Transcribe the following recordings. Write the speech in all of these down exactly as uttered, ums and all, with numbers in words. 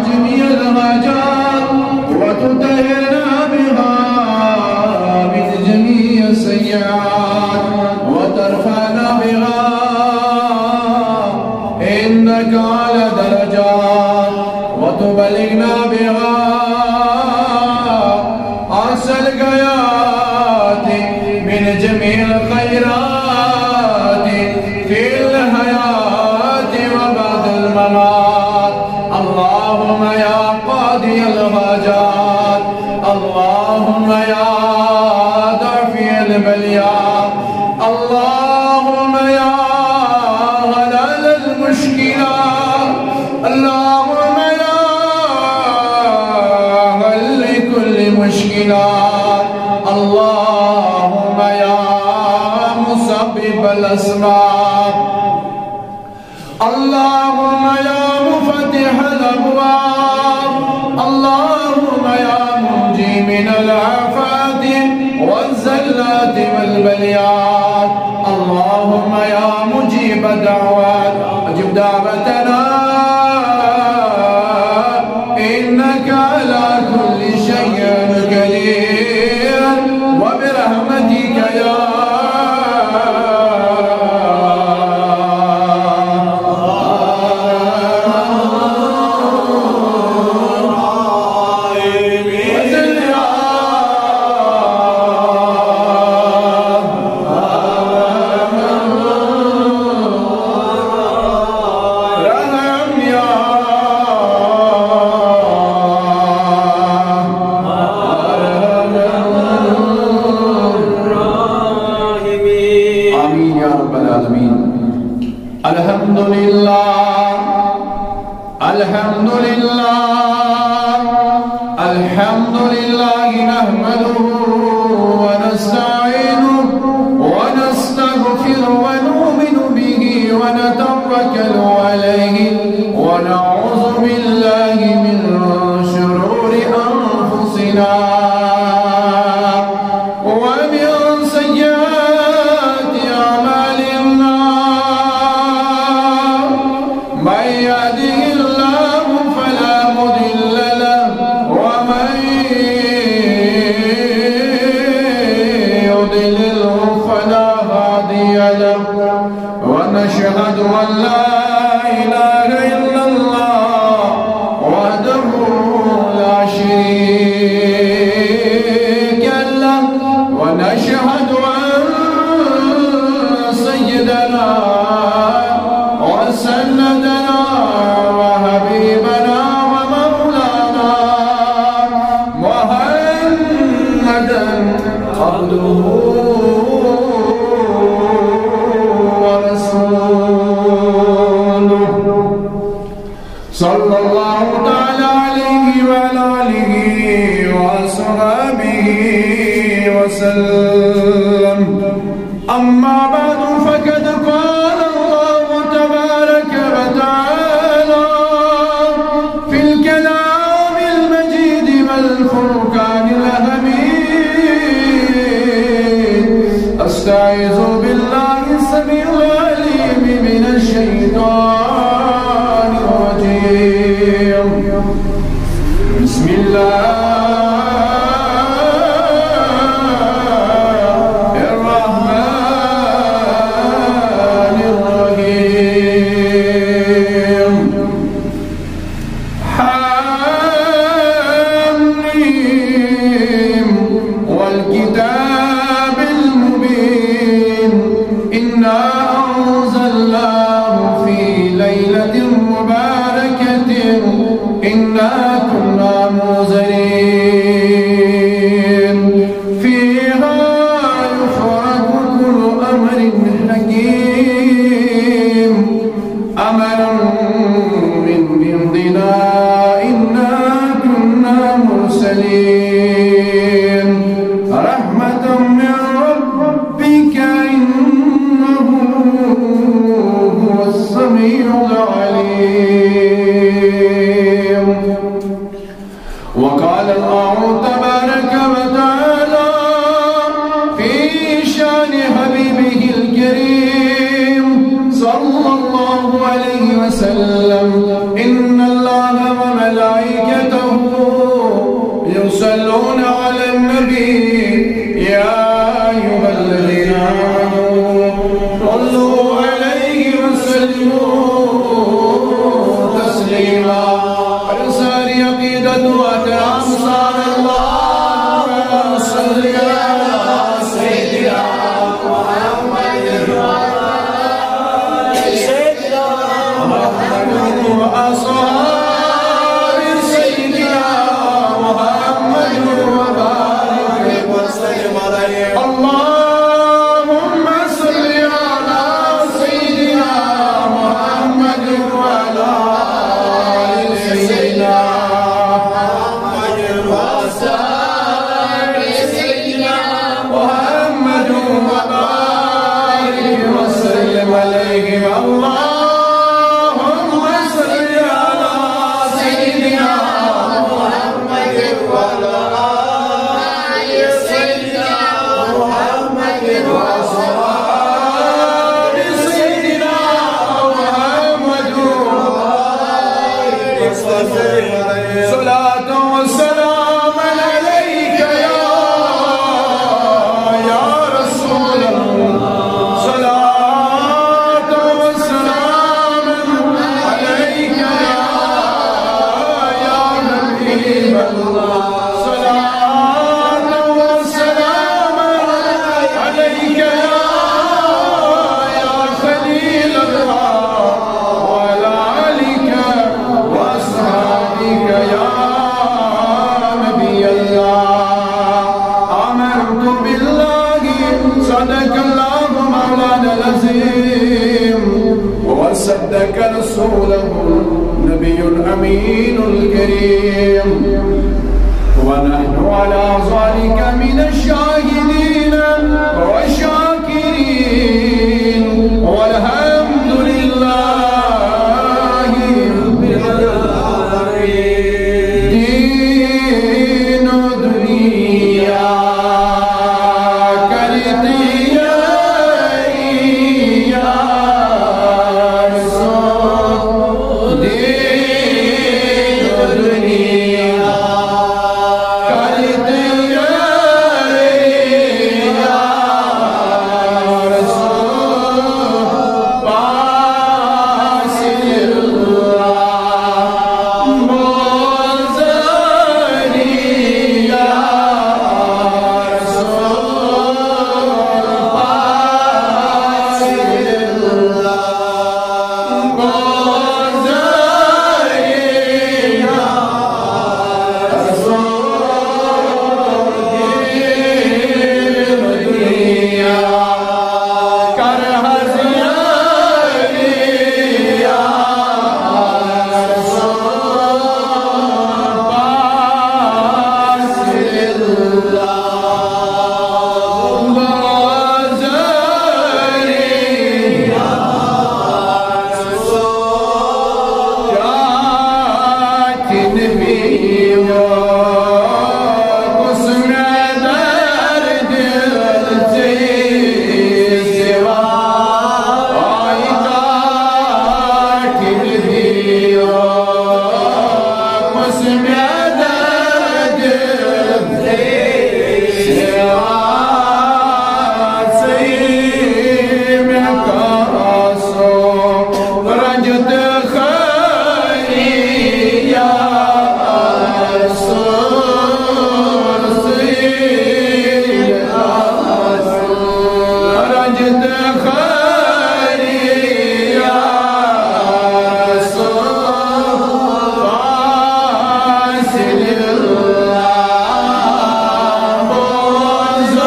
جميع الحاجات، وتطهرنا بها من جميع السيئات، وترفعنا بها عندك أعلى الدرجات، وتبلغنا بها أقصى الغايات من جميع الخيرات في الحياة وبعد الممات. اللهم يا قاضي الحاجات، اللهم يا دافع البليات، اللهم يا حلال المشكلات، اللهم يا حل كل مشكلات، اللهم يا مسبب الأسباب، اللهم يا مفتح الأبواب، اللهم يا منجي من الآفات والزلات والبليات، اللهم يا مجيب الدعوات، أجب دعوتنا، إنك على كل شيء قدير، وبرحمتك يا آمين يا رب العالمين. الحمد لله، الحمد لله، الحمد لله نحمده ونستعينه ونستغفره ونؤمن به ونتوكل عليه ونعوذ بالله من شرور أنفسنا ومن سيئات أعمالنا. من يهده الله فلا مضل له، ومن يضلله فلا هادي له. ونشهد أن لا إله إلا الله وحده لا شريك له، ونشهد أن سيدنا وسندنا وحبيبنا ومولانا محمدا عبده ورسوله، صلى الله تعالى عليه وعلى آله وأصحابه وسلم. أما بعد، فقد قال الله تبارك وتعالى في الكلام المجيد والفرقان الحميد: أستعيذ بالله السميع العليم من الشيطان الرجيم. بسم الله الرحمن الرحيم. حم والكتاب المبين. إنا أنزلناه في ليلة مباركة إنا كنا منذرين. فيها يفرق كل أمر حكيم. أمرا من عندنا إنا كنا مرسلين. رحمة من ربك إنه هو السميع العليم. وقال الله تبارك وتعالى في شأن حبيبه الكريم صلى الله عليه وسلم: إن الله وملائكته ساری عقیدت و احترام سان، اللهم صل علی سیدنا محمد و آل سیدنا محمد و بارک وسلم علیہ. اللهم صل على سيدنا محمد وعلى آل سيدنا محمد وأصحاب سيدنا محمد وبارك وسلم عليهم. اللهم صل على سيدنا محمد وعلى آل سيدنا محمد وأصحاب سيدنا محمد وبارك وسلم. صلاة وسلام عليك يا، يا رسول الله. صلاة وسلام عليك يا، يا حبيب الله. صلاة وسلام عليك يا، يا خليل الله، وعلى آلك وأصحابك يا نبي الله. آمنت بالله، صدق الله مولانا العظيم، وصدق رسوله النبي الأمين الكريم، ونحن على ذلك من الشاهدين والشاكرين، والحمد لله رب العالمين. دین و دنیا کرتی یاری، یا رسول. دین و دنیا کرتی یاری، یا رسول. پاس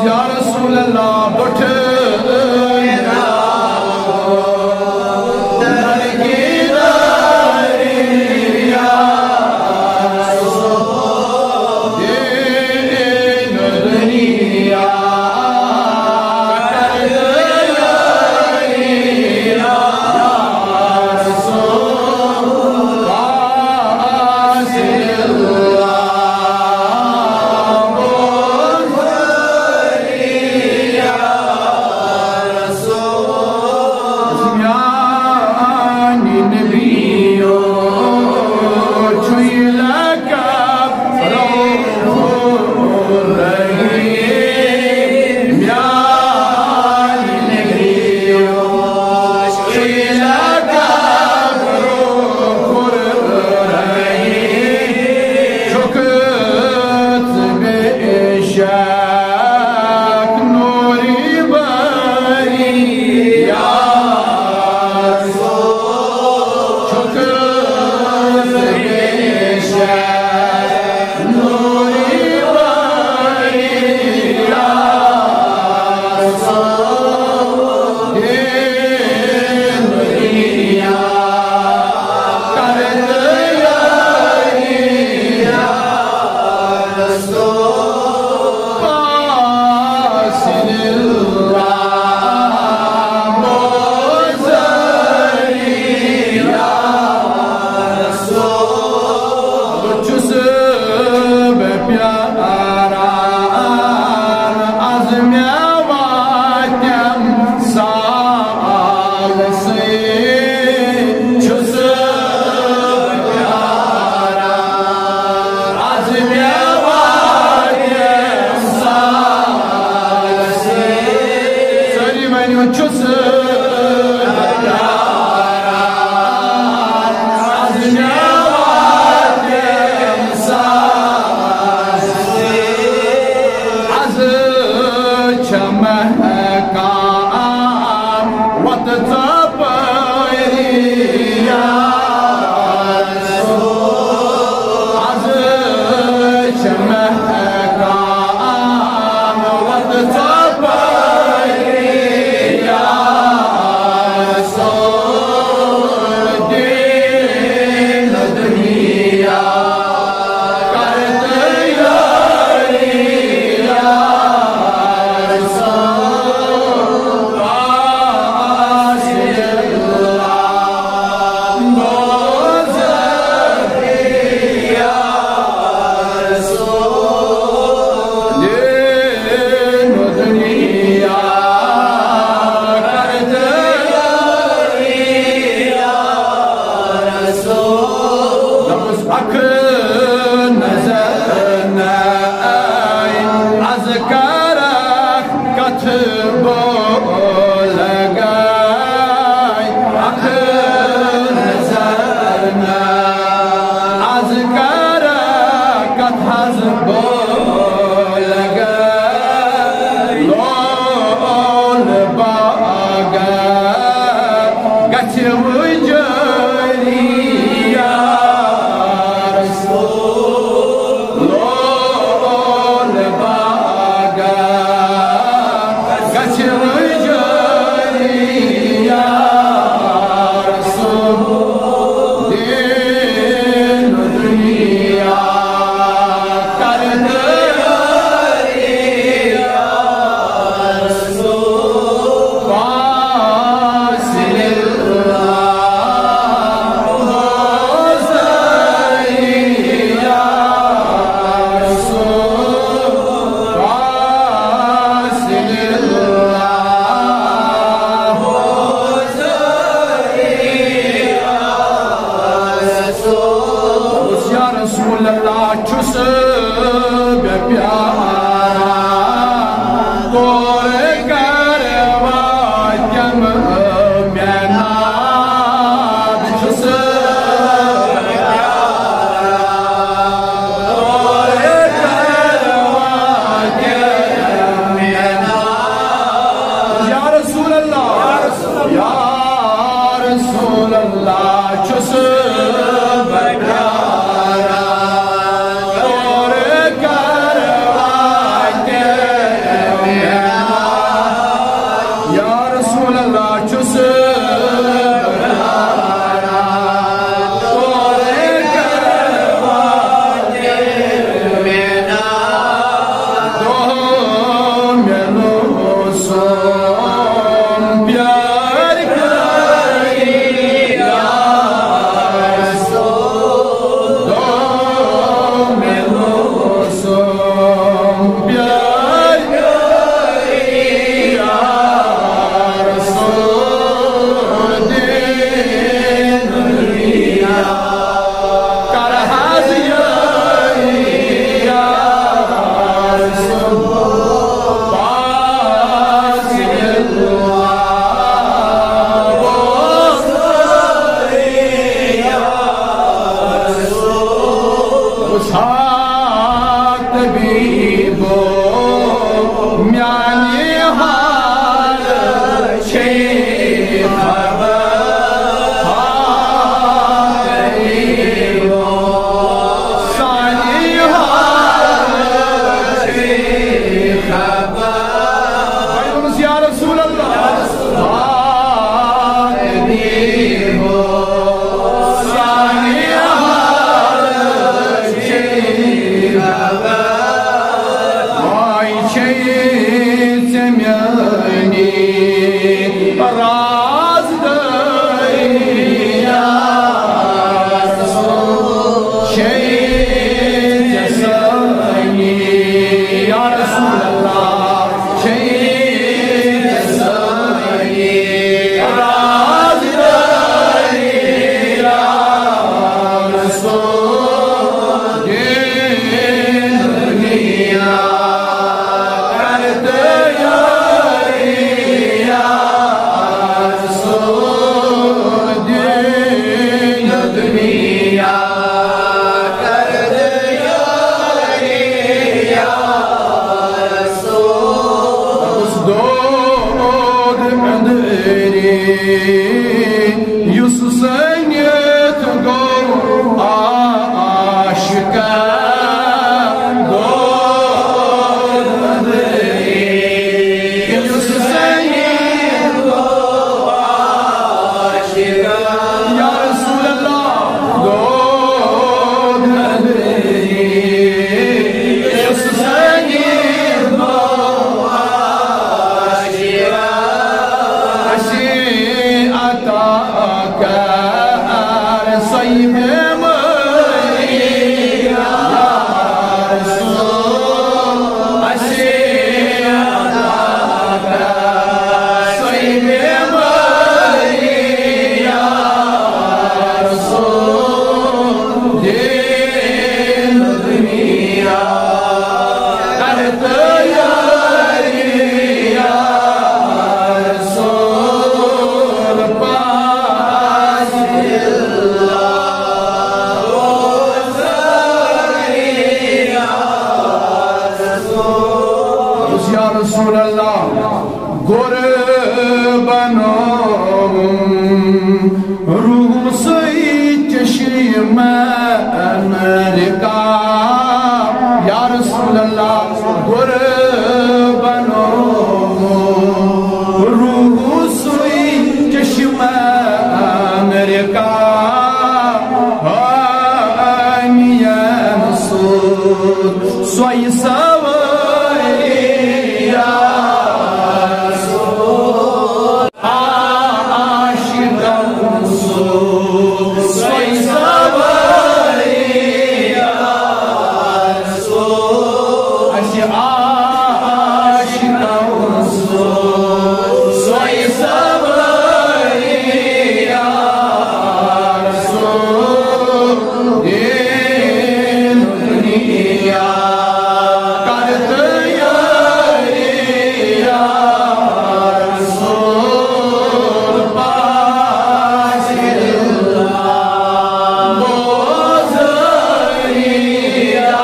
یا رسول اللہ، بٹھ مےٚ واتٮ۪م سالسٕے چھُس پیاران۔ از مےٚ واتٮ۪م سالسٕے، سٲری ؤنِو، چھُس پیاران۔ از مےٚ واتٮ۪م سالسٕے، از چھےٚ محکام وَتھ ژۄپٲری یا رسول۔ از چھےٚ محکام وَتھ ژۄپٲری یا رسول۔ دین دنیا کر تیاری یا رسول۔ اکھ نظر نہ آے، از کرکھ کتھ بولگاے۔ اکھ نظر نہ آے، از کرکھ کتھ حظ بولگاے۔ لول باغ گژھِ وُجٲری یا رسول۔ لول باغ گژھِ وُجٲری یا رسول۔ دین دنیا کر تیاری یا رسول۔ یا رسول اللہ، چھُس بہٕ پیاران، تورٕ کر واتٮ۪م مےٚ ناد۔ چھُس بہٕ پیاران، تورٕ کر واتٮ۪م مےٚ ناد۔ یا رسول اللہ، یا رسول اللہ، چھُس بہٕ پیاران، تورٕ کر واتہِ مےٚ۔ یا رسول اللہ، چھُس بہٕ پیاران، تورٕ کر واتہِ مےٚ۔ دۄہ مِلو سوم پیار کری یا رسول۔ دۄہ مِلو سوم پیار کری یا رسول۔ دین دنیا کر حظ یاری یا رسول۔ پاس اللہ وساری یا رسول۔ طبیبو، میانہِ حالہٕ چھے خبر۔ ہا طبیبو، سانہِ حالہٕ چھے خبر۔ وۄنۍ ووٚنُس، یا رسول اللہ، ہا طبیبو، سانہِ حالہٕ چھے خبر۔ وای چھے ژےٚ میٲنی رازدٲری یا رسول۔ چھے ژےٚ سٲنی یا رسول اللہ۔ یُس سٲنِتھ گوٚو عاشقہ دود، یُس سٲنِتھ گوٚو عاشقہ، یا رسول اللہ، دود، یُس سٲنِتھ گوٚو عاشقہ۔ اسی عطا کر سوی بیمٲری یا رسول، اسی عطا کر سوی بیمٲری یا رسول۔ دین دنیا کر تیاری یا رسول، پاس اللہ۔ یا رسول اللہ، قربانو روح سوی چشمہ امریکہ۔ یا رسول اللہ، قربانو روح سوی چشمہ امریکہ۔ ہانین سود سوی سواری یا رسول۔ عاشقن سود سوی سواری یا رسول۔ اسی عاشقن سود سوی سواری یا رسول۔ دین دنیا کر تیاری یا رسول، پاس اللہ بوزاری یا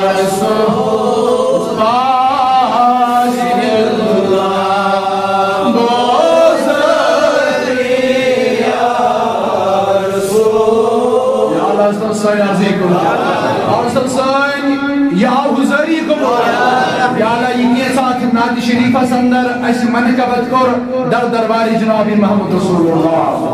رسول، پاس اللہ بوزاری یا رسول۔ یا اللہ، سٲنۍ عرضی قبول۔ اور سب سٲنۍ یا حضوری قبول۔ یا اللہ، یہِ کینٛژھا اَتھ نعت شریفس اندر اَسہِ منقبت کوٚر در دربارِ جناب محمد رسول اللہ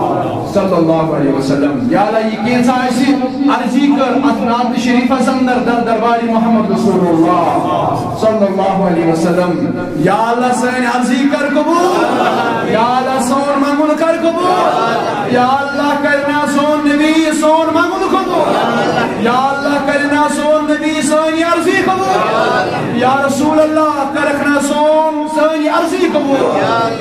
صلی اللہ علیہ وسلم۔ یا اللہ، یہِ کینٛژھا اَسہِ عرضی کٔر اَتھ نعت شریفس اندر در دربارِ محمد رسول اللہ صلی اللہ علیہ وسلم۔ یا اللہ، سٲنۍ عرضی کر قبول۔ یا اللہ، سون منگُن کر قبول۔ یا اللہ، کرنا سون نبی سون منگُن قبول۔ یا اللہ، کرنا سون نبی سٲنۍ عرضی قبول۔ یا رسول اللہ، کرکھ نا سون سٲنۍ عرضی قبول۔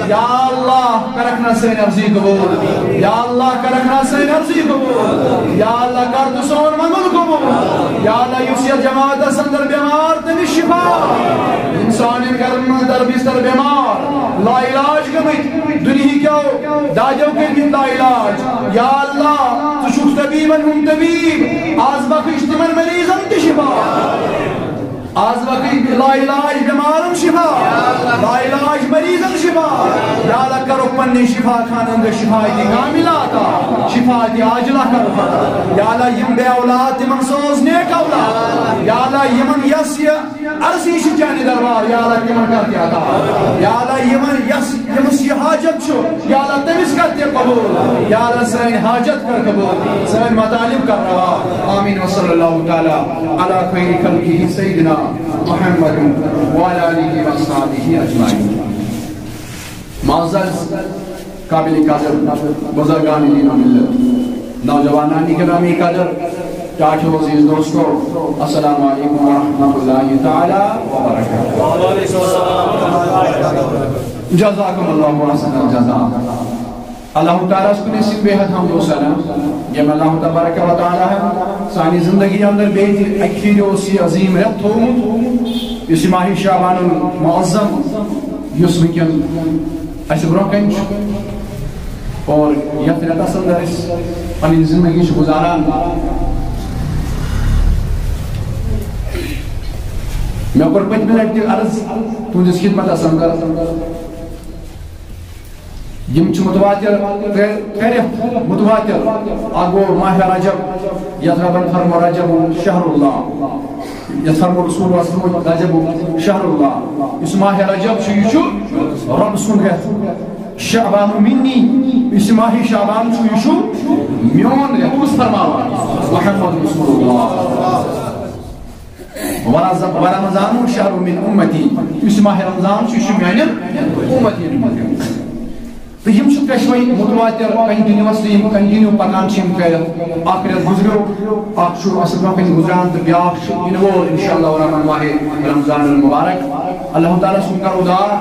یا اللہ، کرکھ نا سٲنۍ عرضی قبول۔ یا اللہ، کرکھ نا سٲنۍ عرضی قبول۔ یا اللہ، کر تہٕ سون منگُن قبول۔ یا اللہ، یُس یتھ جماعتس اندر بیمار، تٔمِس شفا۔ یِم سانٮ۪ن گرن منٛز در بستر بیمار، لا علاج گٔمٕتۍ، دُنہِکیو دادیو کٔرۍ مٕتۍ لا علاج۔ یا اللہ، ژٕ چھُکھ طبیبن ہُنٛد طبیب، از بخش تِمن مریضن تہِ شفا۔ از بخش لا علاج بیمارن شفا، لا علاج مریضن شفا۔ یا اللہ، کرو پننہِ شفا خانن گژھِ شفایت کاملہ عطا، شفایت عاجلہ کرو عطا۔ یا اللہ، یِم بے اولاد، تِمن سوز نیک اولاد۔ یا اللہ، یِمن یس یہِ عرضی چھِ چانہِ دربار، یا اللہ، تِمن کر تہِ عطا۔ یا اللہ، یِمن یس، ییٚمِس یہِ حاجت چھُ، یا اللہ، تٔمِس کر تہِ قبول۔ یا اللہ، سٲنۍ حاجت کر قبول، سٲنۍ مطالب کر روا۔ آمین۔ وصلی اللہ تعالی علی خیر خلقہ سیدنا محمد وعلی آلہ وصحبہ اجمعین۔ معزز، قابل قدر بزرگان دین و ملت، نوجوانان گرامی قدر، ٹاٹھیو عزیز دوستو، السلام علیکم ورحمۃ اللہ تعالی وبرکاتہ۔ جزاکم اللہ احسن الجزا۔ اللہ تعالیٰ ہس کُن ٲسِن بے حد حمد و ثنا، ییٚمۍ اللہ تبارک و تعالیٰ ہن سانہِ زندگی اندر بیٚیہِ تہِ اکہِ پھِرِ اوس یہِ عظیٖم رٮ۪تھ تھوٚومُت، یُس یہِ ماہِ شعبان المعظم، یُس وٕنکٮ۪ن اسہِ برونٛہہ کنہِ چھُ، اور یتھ رٮ۪تس اندر أسۍ پنٕنۍ زندگی چھِ گُزاران۔ مےٚ کوٚر پٔتمہِ لٹہِ تہِ عرض تُہنٛدِس خدمتس اندر، یِم چھِ متواتر ترٛےٚ، ترٛےٚ رٮ۪تھ متواتر۔ اکھ گوٚو ماہِ رجب، یتھ ربن فرمو رجب شہر اللہ، یتھ فرمو رسول اللہ صلی اللہ علیہ وسلم رجب شہر اللہ۔ یُس ماہِ رجب چھُ، یہِ چھُ رۄب سُنٛد رٮ۪تھ۔ شعبان منی، یُس یہِ ماہِ شعبان چھُ، یہِ چھُ میون رٮ۪تھ۔ کُس فرماوان؟ محمد رسول اللہ۔ ورز-، ورمضان شہر من امتی، یُس ماہِ رمضان چھُ، یہِ چھُ میانٮ۪ن امتین ہُنٛد۔ تہٕ یِم چھِ ترٛٮ۪شوَے متواتر، کنٹینیوسلی یِم کنٹینیو پکان چھِ یِم ترٛےٚ رٮ۪تھ۔ اکھ رٮ۪تھ گُزریو، اکھ چھُ اصل برونٛہہ کنہِ گُزران تہٕ بیٛاکھ چھُ یِنہٕ وول انشاءاللہ الرحمن ماہِ رمضان المبارک۔ اللہ تعالیٰ سُنٛد کرو دعا،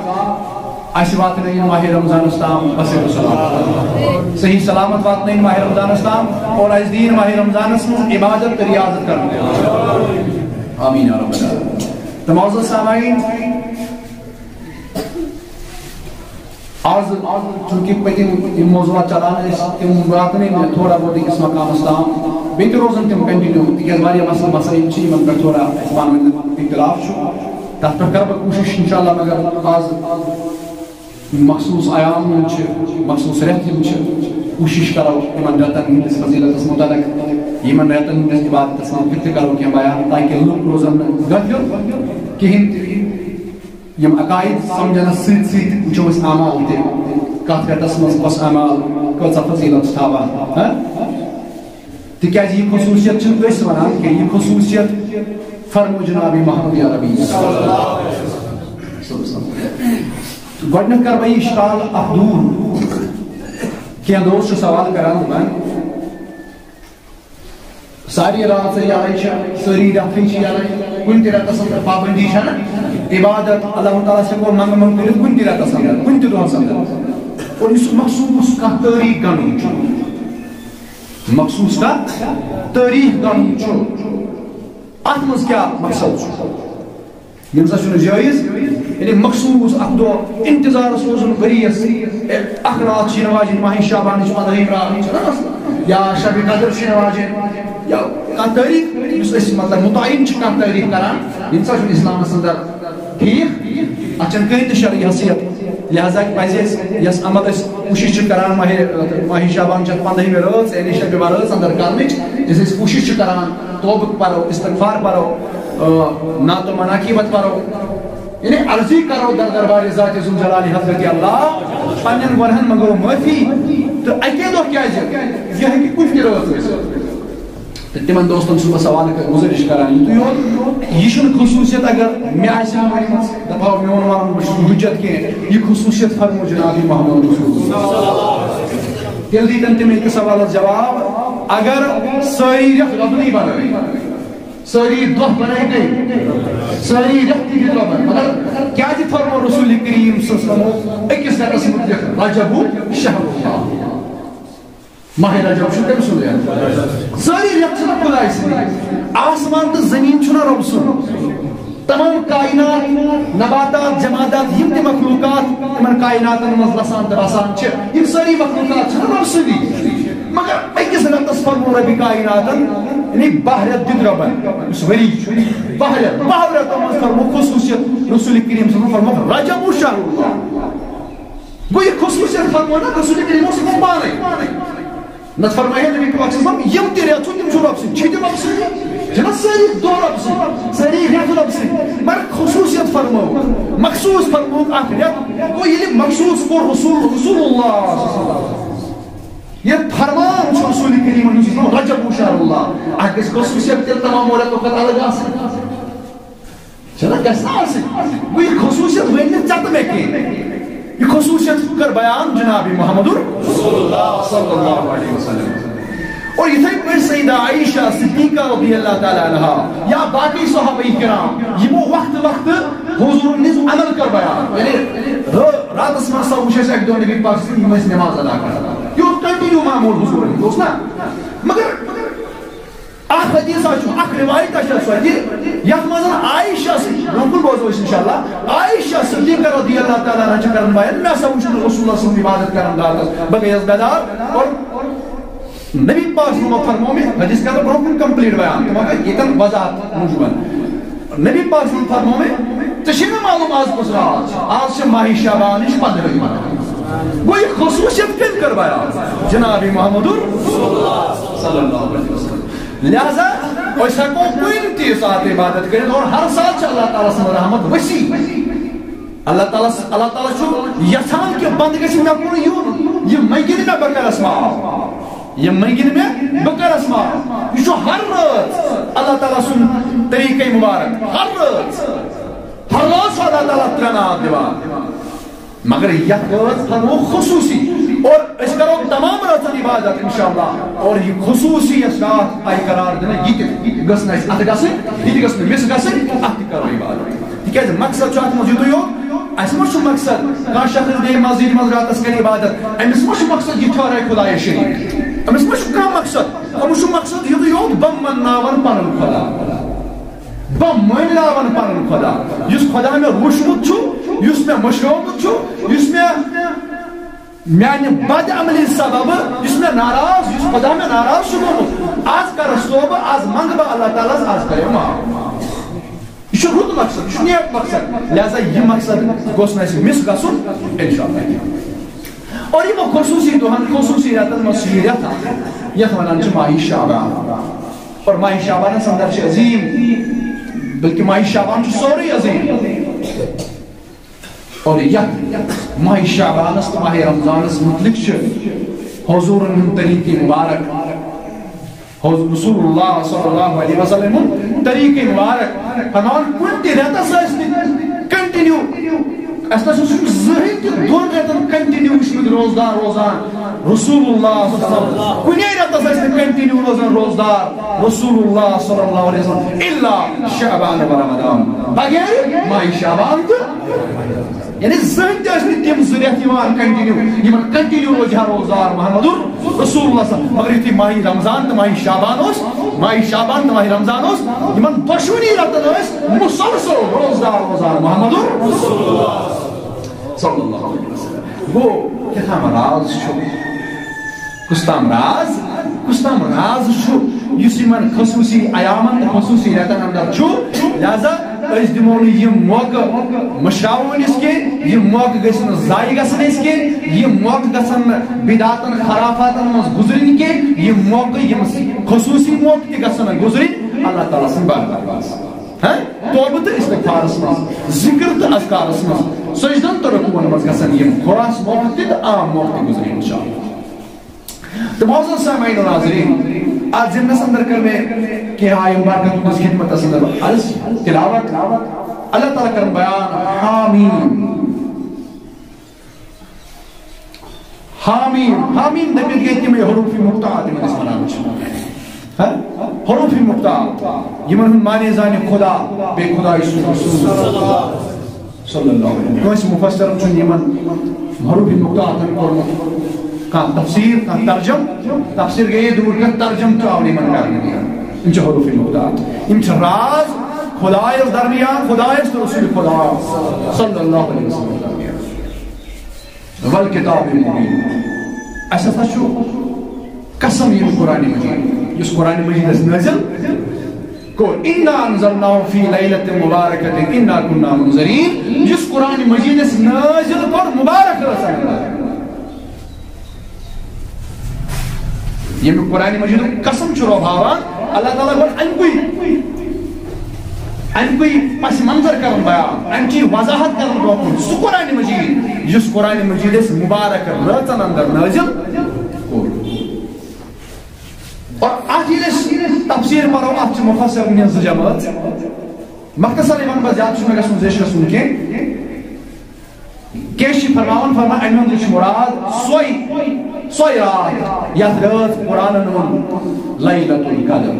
اسہِ واتنٲیِن ماہِ رمضانس تام بصحت و سلامت۔ صحیح سلامت واتنٲیِن ماہِ رمضانس تام اور اسہِ دِیِن ماہِ رمضانس منٛز عبادت تہٕ ریاضت کرنہٕ۔ آمین یا رب العالمین۔ تہٕ معزز سامعین، آز چونکہ پٔتِم یِم موضوعات چلان ٲسۍ، تِم واتنٲے مےٚ تھوڑا بہت أکِس مقامس تام۔ بیٚیہِ تہِ روزن تِم کنٹینیو، تِکیازِ واریاہ مسلہٕ مسٲیِل چھِ، یِمن پٮ۪ٹھ تھوڑا اسہِ پانہٕ ؤنۍ اختلاف چھُ۔ تتھ پٮ۪ٹھ کرٕ بہٕ کوٗشش انشاءاللہ، مگر آز مخصوص ایام یِم چھِ، مخصوص رٮ۪تھ یِم چھِ، کوٗشِش کرو یِمن رٮ۪تن ہٕنٛدِس فضیلتس متعلق، یِمن رٮ۪تن ہٕنٛدِس عبادتس متعلق تہِ کرو کینٛہہ بیان، تاکہِ لُکھ روزن نہٕ غٲفِل کِہیٖنۍ تہِ۔ یِم عقاید سمجھنس سۭتۍ سۭتۍ وٕچھو أسۍ اعمال تہِ، کتھ رٮ۪تس منٛز کۄس اعمال کۭژاہ فضیلت چھِ تھاوان، ہہ؟ تِکیازِ یہِ خصوٗصیت چھِنہٕ أسۍ وَنان کینٛہہ، یہِ خصوٗصیت فرمو جناب محمد عربی۔ گۄڈٕنیتھ کَرٕ بہٕ یہِ اِشکال اَکھ دوٗر۔ کینٛہہ دوست چھِ سوال کران، دَپان، ساری راتھ یَلَے چھِ، سٲری رٮ۪تھٕے چھِ یَلَے، کُنہِ تہِ رٮ۪تَس اندر پابندی چھَنہٕ، عبادت اللہ تعالیٰ سٕنٛدِ کوٚر منٛگہٕ منٛگہٕ کٔرِتھ کُنہِ تہِ رٮ۪تَس اندر، کُنہِ تہِ دۄہَس اندر۔ اور یُس مخصوٗص کانٛہہ تٲریٖخ گنٛڈُن چھُ، مخصوٗص کانٛہہ تٲریٖخ گنٛڈُن چھُ، اَتھ منٛز کیٛاہ مقصد چھُ؟ یِم زَن چھُنہٕ جٲیِز، یعنی مخصوٗص اَکھ دۄہ اِنتظارَس روزُن ؤریَس، اے، اَکھ راتھ چھِ یِنہٕ واجٮ۪ن ماہِ شعبانٕچ پنٛدہٲیِم راتھ چھِ نہ آسان، یا شبِ قدر چھِ یِنہٕ واجٮ۪ن، یا کانٛہہ تٲریٖخ یُس أسۍ مطلب مُتعین چھِ کانٛہہ تٲریٖخ کران، یِم سا چھُنہٕ اِسلامَس اندر ٹھیٖک، اَتھ چھَنہٕ کٕہٕنۍ تہِ شرعی حیثیت۔ لہذا پَزِ اَسہِ یۄس عمل أسۍ کوٗشِش چھِ کران ماہِ، ماہِ شعبان چھِ اَتھ پنٛدہٲیمہِ رٲژ، یعنی شبِ برٲژ اندر کرنٕچ، یُس أسۍ کوٗشِش چھِ کران، توبہٕ پَرو، استغفار پَرو، آ، نعت و مناقبت پَرو، یعنی عرضی کَرو در دربارِ ذاتِ ذوالجلالِ حضرتِ اللہ، پنٛنٮ۪ن گۄنہَن منٛگو معٲفی۔ تہٕ اَکے دۄہ کیٛازِ؟ یہِ ہیٚکہِ کُنہِ تہِ رٲژ ٲسِتھ۔ تہٕ تِمن دوستن چھُس بہٕ سوال کر-، گُزٲرِش کران، یِتُے یوت، یہِ چھُنہٕ خصوٗصیت اگر مےٚ آسہِ نہٕ ؤنمٕژ، دَپہٕ ہاو میون وَنُن بہٕ چھُس نہٕ حُجت کینٛہہ، یہِ خصوٗصیت فرمو جناب محمد رسول اللہ۔ تیٚلہِ دیٖتن تِم أکِس سوالس جواب، اگر سٲری رٮ۪تھ رۄبنٕے بنٲے، سٲری دۄہ بنٲے گٔے، سٲری رٮ۪تھ تہِ دِتۍ رۄبن، مگر کیٛازِ فرمو رسول کریم صلی اللہ علیہ وسلمو أکِس رٮ۪تس مُتعلق رجب شہر اللہ؟ ماہِ رجب چھُ تٔمۍ سُنٛد رٮ۪تھ۔ سٲری رٮ۪تھ چھِنہ خۄداے سٕنٛدی۔ آسمان تہٕ زٔمیٖن چھُنہ رۄب سُنٛد۔ تمام کائنات، نباتات، جمادات، یِم تہِ مخلوقات یِمن کائناتن منٛز لسان تہٕ رسان چھِ، یِم سٲری مخلوقات چھِنہ رۄب سٕنٛدی۔ مگر أکِس رٮ۪تس فرمو رۄبِ کائناتن، یعنی باہ رٮ۪تھ دیُت رۄبن، یُس ؤری چھُ، باہ رٮ۪تھ، باہو رٮ۪تو منٛز فرمو خصوٗصیت رسول کریم صلی اللہ علیہ وسلم فرمو، رجب شہر اللہ۔ گوٚو یہِ خصوٗصیت فرمو نہ رسول کریم اوس یِمو پانے۔ نتہٕ فرمایہِ ہے نبی پاک صلی اللہ علیہ وسلم، یِم تہِ رٮ۪تھ چھُ، تِم چھِ رۄب سٕنٛدۍ، چھِ تہِ رۄب سٕنٛدۍ، چھِنہ سٲری دۄہ رۄب سٕنٛدۍ، سٲری رٮ۪تھ رۄب سٕنٛدۍ، مگر خصوٗصیت فرمٲو، مخصوٗص فرمووُکھ اکھ رٮ۪تھ، گوٚو ییٚلہِ مخصوٗص کوٚر رسول، رسول اللہ صلی اللہ علیہ وسلم۔ یہِ فرمان چھُ رسول کریٖمن ہُنٛد، یہِ چھُ رجب شہر اللہ، اَتھ گژھِ خصوٗصیت تیٚلہِ تمامو رٮ۪تو کھۄتہٕ الگ آسٕنۍ۔ چھَنہ گژھِ نہ آسٕنۍ۔ وۄنۍ یہِ خصوٗصیت ؤنۍ نہٕ ژےٚ تہٕ مےٚ کینٛہہ۔ یہِ خصوٗصیت کٔر بیان جناب محمد رسول اللہ صلی اللہ علیہ وسلم۔ اور یِتھَے پٲٹھۍ سیدہ عائشہ صدیقہ رضی اللہ تعالیٰ عنہا یا باقی صحابہ کرام، یِمو وقتہٕ وقتہٕ حضوٗرَن ہٕنٛز عمل کٔر بیان۔ یعنی رٲ-، راتَس منٛز ہسا وٕچھ اَسہِ اَکہِ دۄہ نبی پاک صلی اللہ علیہ وسلم، یِم ٲسۍ نماز ادا کران۔ یہِ اوس continue معموٗل حضوٗرَن ہُنٛد، اوس نہ؟ مگر اکھ حدیث چھُ، اکھ روایت چھِ سۄ تہِ، یتھ منٛز عائشہ سٕنٛدۍ، برونٛہہ کُن بوزو أسۍ انشاءاللہ، عائشہ صدیقہ رضی اللہ تعالیٰ عنہا چھِ کران بیان، مےٚ ہسا وُچھ نہٕ رسول اللہ صلی اللہ علیہ وسلم عبادت کران راتس، بہٕ گٔیَس بیدار اور نبی پاک صلی اللہ علیہ وسلم فرموو مےٚ، حدیث کرٕ برونٛہہ کُن complete بیان، تہٕ مگر ییٚتٮ۪ن وضاحت موٗجوٗب۔ نبی پاک صلی اللہ علیہ وسلم فرموو مےٚ، ژےٚ چھے نہٕ معلوم آز کُس رات چھِ؟ آز چھِ ماہِ شعبانٕچ پندہٲیِم۔ گوٚو، یہِ خصوٗصیت کٔمۍ کٔر بیان؟ جناب محمد صلی اللہ علیہ وسلم۔ لہذا أسۍ ہٮ۪کو کُنہِ تہِ ساتہٕ عبادت کٔرِتھ اور ہر ساتہٕ چھِ اللہ تعالیٰ سٕنٛز رحمت وسیع۔ اللہ تعالیٰ، اللہ تعالیٰ چھُ یژھان کہِ بنٛدٕ گژھِ مےٚ کُن یُن، یہِ منٛگہِ نہٕ مےٚ بہٕ کرس معاف، یہِ منٛگہِ نہٕ مےٚ بہٕ کرس معاف۔ یہِ چھُ ہر رٲژ اللہ تعالیٰ سُنٛد طریٖقے مُبارک، ہر رٲژ، ہر رٲژ چھُ اللہ تعالیٰ ترٛےٚ ناد دِوان۔ مگر یتھ رٲژ تھاوو خصوٗصی اور أسۍ کرو تمام رٲژن عبادت انشاءاللہ۔ اور یہِ خصوٗصی یۄس راتھ آیہِ قرار دِنہٕ، یہِ تہِ گٔژھ نہٕ اَسہِ اَتھٕ گژھٕنۍ، یہِ تہِ گٔژھ نہٕ مِس گژھٕنۍ، اَتھ تہِ کرو عبادت۔ تِکیازِ مقصد چھُ اَتھ منٛز یِتُے یوت، اَسہِ ما چھُ مقصد کانٛہہ شخص بیٚیہِ مسجدِ منٛز راتس کرِ عبادت، أمِس ما چھُ مقصد یہِ ٹھہرے خدایس شریٖک؟ أمِس ما چھُ کانٛہہ مقصد؟ أمِس چھُ مقصد یِتُے یوت، بہٕ منناون پنُن خدا۔ بہٕ مٲنۍ راوَن پنُن خدا، یُس خدا مےٚ وُچھمُت چھُ، یُس مےٚ مٔشرٲومُت چھُ، یُس مےٚ میانہِ بد عملی سببہٕ، یُس مےٚ ناراض، یُس خدا مےٚ ناراض چھُ گوٚمُت، از کرس توبہٕ، از منٛگہٕ بہٕ اللہ تعالیٰ ہس، از کرے معاف۔ یہِ چھُ رُت مقصد، یہِ چھُ نیک مقصد، لہذا یہِ مقصد گوٚژھ نہٕ اَسہِ مِس گژھُن، انشاءاللہ۔ اور یِمو خصوٗصی دۄہن، خصوٗصی رٮ۪تن منٛز چھُ یہِ رٮ۪تھ اکھ، یتھ ونان چھِ ماہِ شعبان۔ اور ماہِ شعبانس اندر چھِ عظیم، بلکہ ماہِ شعبان چھُ سورُے عظیم۔ اور یتھ ماہِ شعبانس تہٕ ماہِ رمضانس متعلق چھِ حضوٗرن ہُنٛد طریٖقہٕ مُبارک، حض-، رسول اللہ صلی اللہ علیہ وسلم ہُنٛد طریٖقہٕ مُبارک فرماوان، کُنہِ تہِ رٮ۪تس ٲسۍ نہٕ continue، اَسہِ نہ سا چھُنہٕ زٕہٕنۍ تہِ دۄن رٮ۪تن continue وٕچھمُت روزدار روزان رسول اللہ صلی اللہ علیہ وسلم۔ کُنے رٮ۪تس ٲسۍ نہٕ continue روزان روزدار رسول اللہ صلی اللہ علیہ وسلم، الا شعبان و رمضان، بغیر ماہِ شعبان تہٕ یعنی زٕہٕنۍ تہِ ٲسۍ نہٕ تِم زٕ رٮ۪تھ یِوان continue، یِمن continue روزِ ہا روزدار محمد رسول اللہ صلی اللہ علیہ وسلم۔ مگر یُتھُے ماہِ رمضان تہٕ ماہِ شعبان اوس، ماہِ شعبان تہٕ ماہِ رمضان اوس، یِمن دۄشوٕنی رٮ۪تن ٲسۍ مسلسل روزدار روزان محمد رسول اللہ صلی اللہ علیہ وسلم۔ گوٚو، کیٛاہ تام راز چھُ۔ کُس تام راز، کُس تام راز چھُ، یُس یِمن خصوٗصی ایامن تہٕ خصوٗصی رٮ۪تن اندر چھُ۔ لہذا أسۍ دِمو نہٕ یِم موقعہٕ مٔشراوو نہٕ أسۍ کینٛہہ، یِم موقعہٕ گٔژھۍ نہٕ ضایع گژھٕنۍ اَسہِ کینٛہہ، یِم موقعہٕ گژھن نہٕ بدعاتن خرافاتن منٛز گُزرٕنۍ کینٛہہ، یِم موقعہٕ، یِم خصوٗصی موقعہٕ تہِ گژھن نہٕ گُزرٕنۍ اللہ تعالیٰ سٕنٛدِ بارگاہس منٛز۔ ہاں؟ توبہٕ تہٕ استغفارس منٛز، ذکر تہٕ اذکارس منٛز، سجدن تہٕ رکوعن منٛز گژھن یِم خاص موقعہٕ تہِ تہٕ عام موقعہٕ تہِ گُزرٕنۍ انشاءاللہ۔ تہٕ معزز سامعین و ناظرین، آز ضمنس اندر کٔر مےٚ کینٛہہ آیہِ مبارکہ تُہنٛدِس خدمتس اندر عرض تلاوت۔ اللہ تعالیٰ کرن بیان حامیم۔ حامیم، حامیم دٔپِتھ گٔے تِمے حروف مقطعات یِمن أسۍ ونان چھِ۔ ہا؟ حروف مقطعات، یِمن ہُنٛد معنی زانہِ خدا، بیٚیہِ خدایہِ سُنٛد رسول۔ صلی اللہ علیہ وسلم۔ کٲنٛسہِ مُفسرن چھُنہٕ یِمن حروف مقطعاتن کوٚرمُت کانٛہہ تفسیر، کانٛہہ ترجم۔ تفسیر گٔیے دوٗر کتھ، ترجم تہِ آو نہٕ یِمن کرنہٕ کینٛہہ۔ یِم چھِ حروف مقطعات۔ یِم چھِ راز خدایس درمیان، خدایس تہٕ رسول خدا صلی اللہ علیہ وسلم درمیان۔ والکتاب المبین۔ اَسہِ ہسا چھُ قسم ییٚمہِ قرآن مجید، یُس قرآن مجید اَسہِ نٲزِل کوٚر، انا انزلناہ فی لیلۃ مبارکۃ انا کنا منذرین، یُس قرآن مجید اَسہِ نٲزِل کوٚر مبارک رٲژن اندر۔ ییٚمہِ قرآن مجیدُک قسم چھُ رۄب ہاوان، اللہ تعالیٰ گوٚو اَمہِ کُے، اَمہِ کُے پس منظر کران بیان، اَمہِ چی وضاحت کران برونٛہہ کُن۔ سُہ قرآن مجید، یُس قرآن مجید اَسہِ مبارک رٲژن اندر نٲزِل کوٚر۔ اور اتھ ییٚلہِ أسۍ تفسیر پرو، اتھ چھِ مفسرن ہٕنٛز زٕ جمٲژ۔ مختصر یِمن منٛز زیادٕ چھُنہٕ مےٚ گژھُن ذِکرَس کُن کینٛہہ۔ کینٛہہ چھِ فرماوان، فرمان اَمہِ ہُنٛد چھُ مُراد سۄے، سۄے راتھ یَتھ رٲژ قرآنن ووٚن لیلۃ القدر۔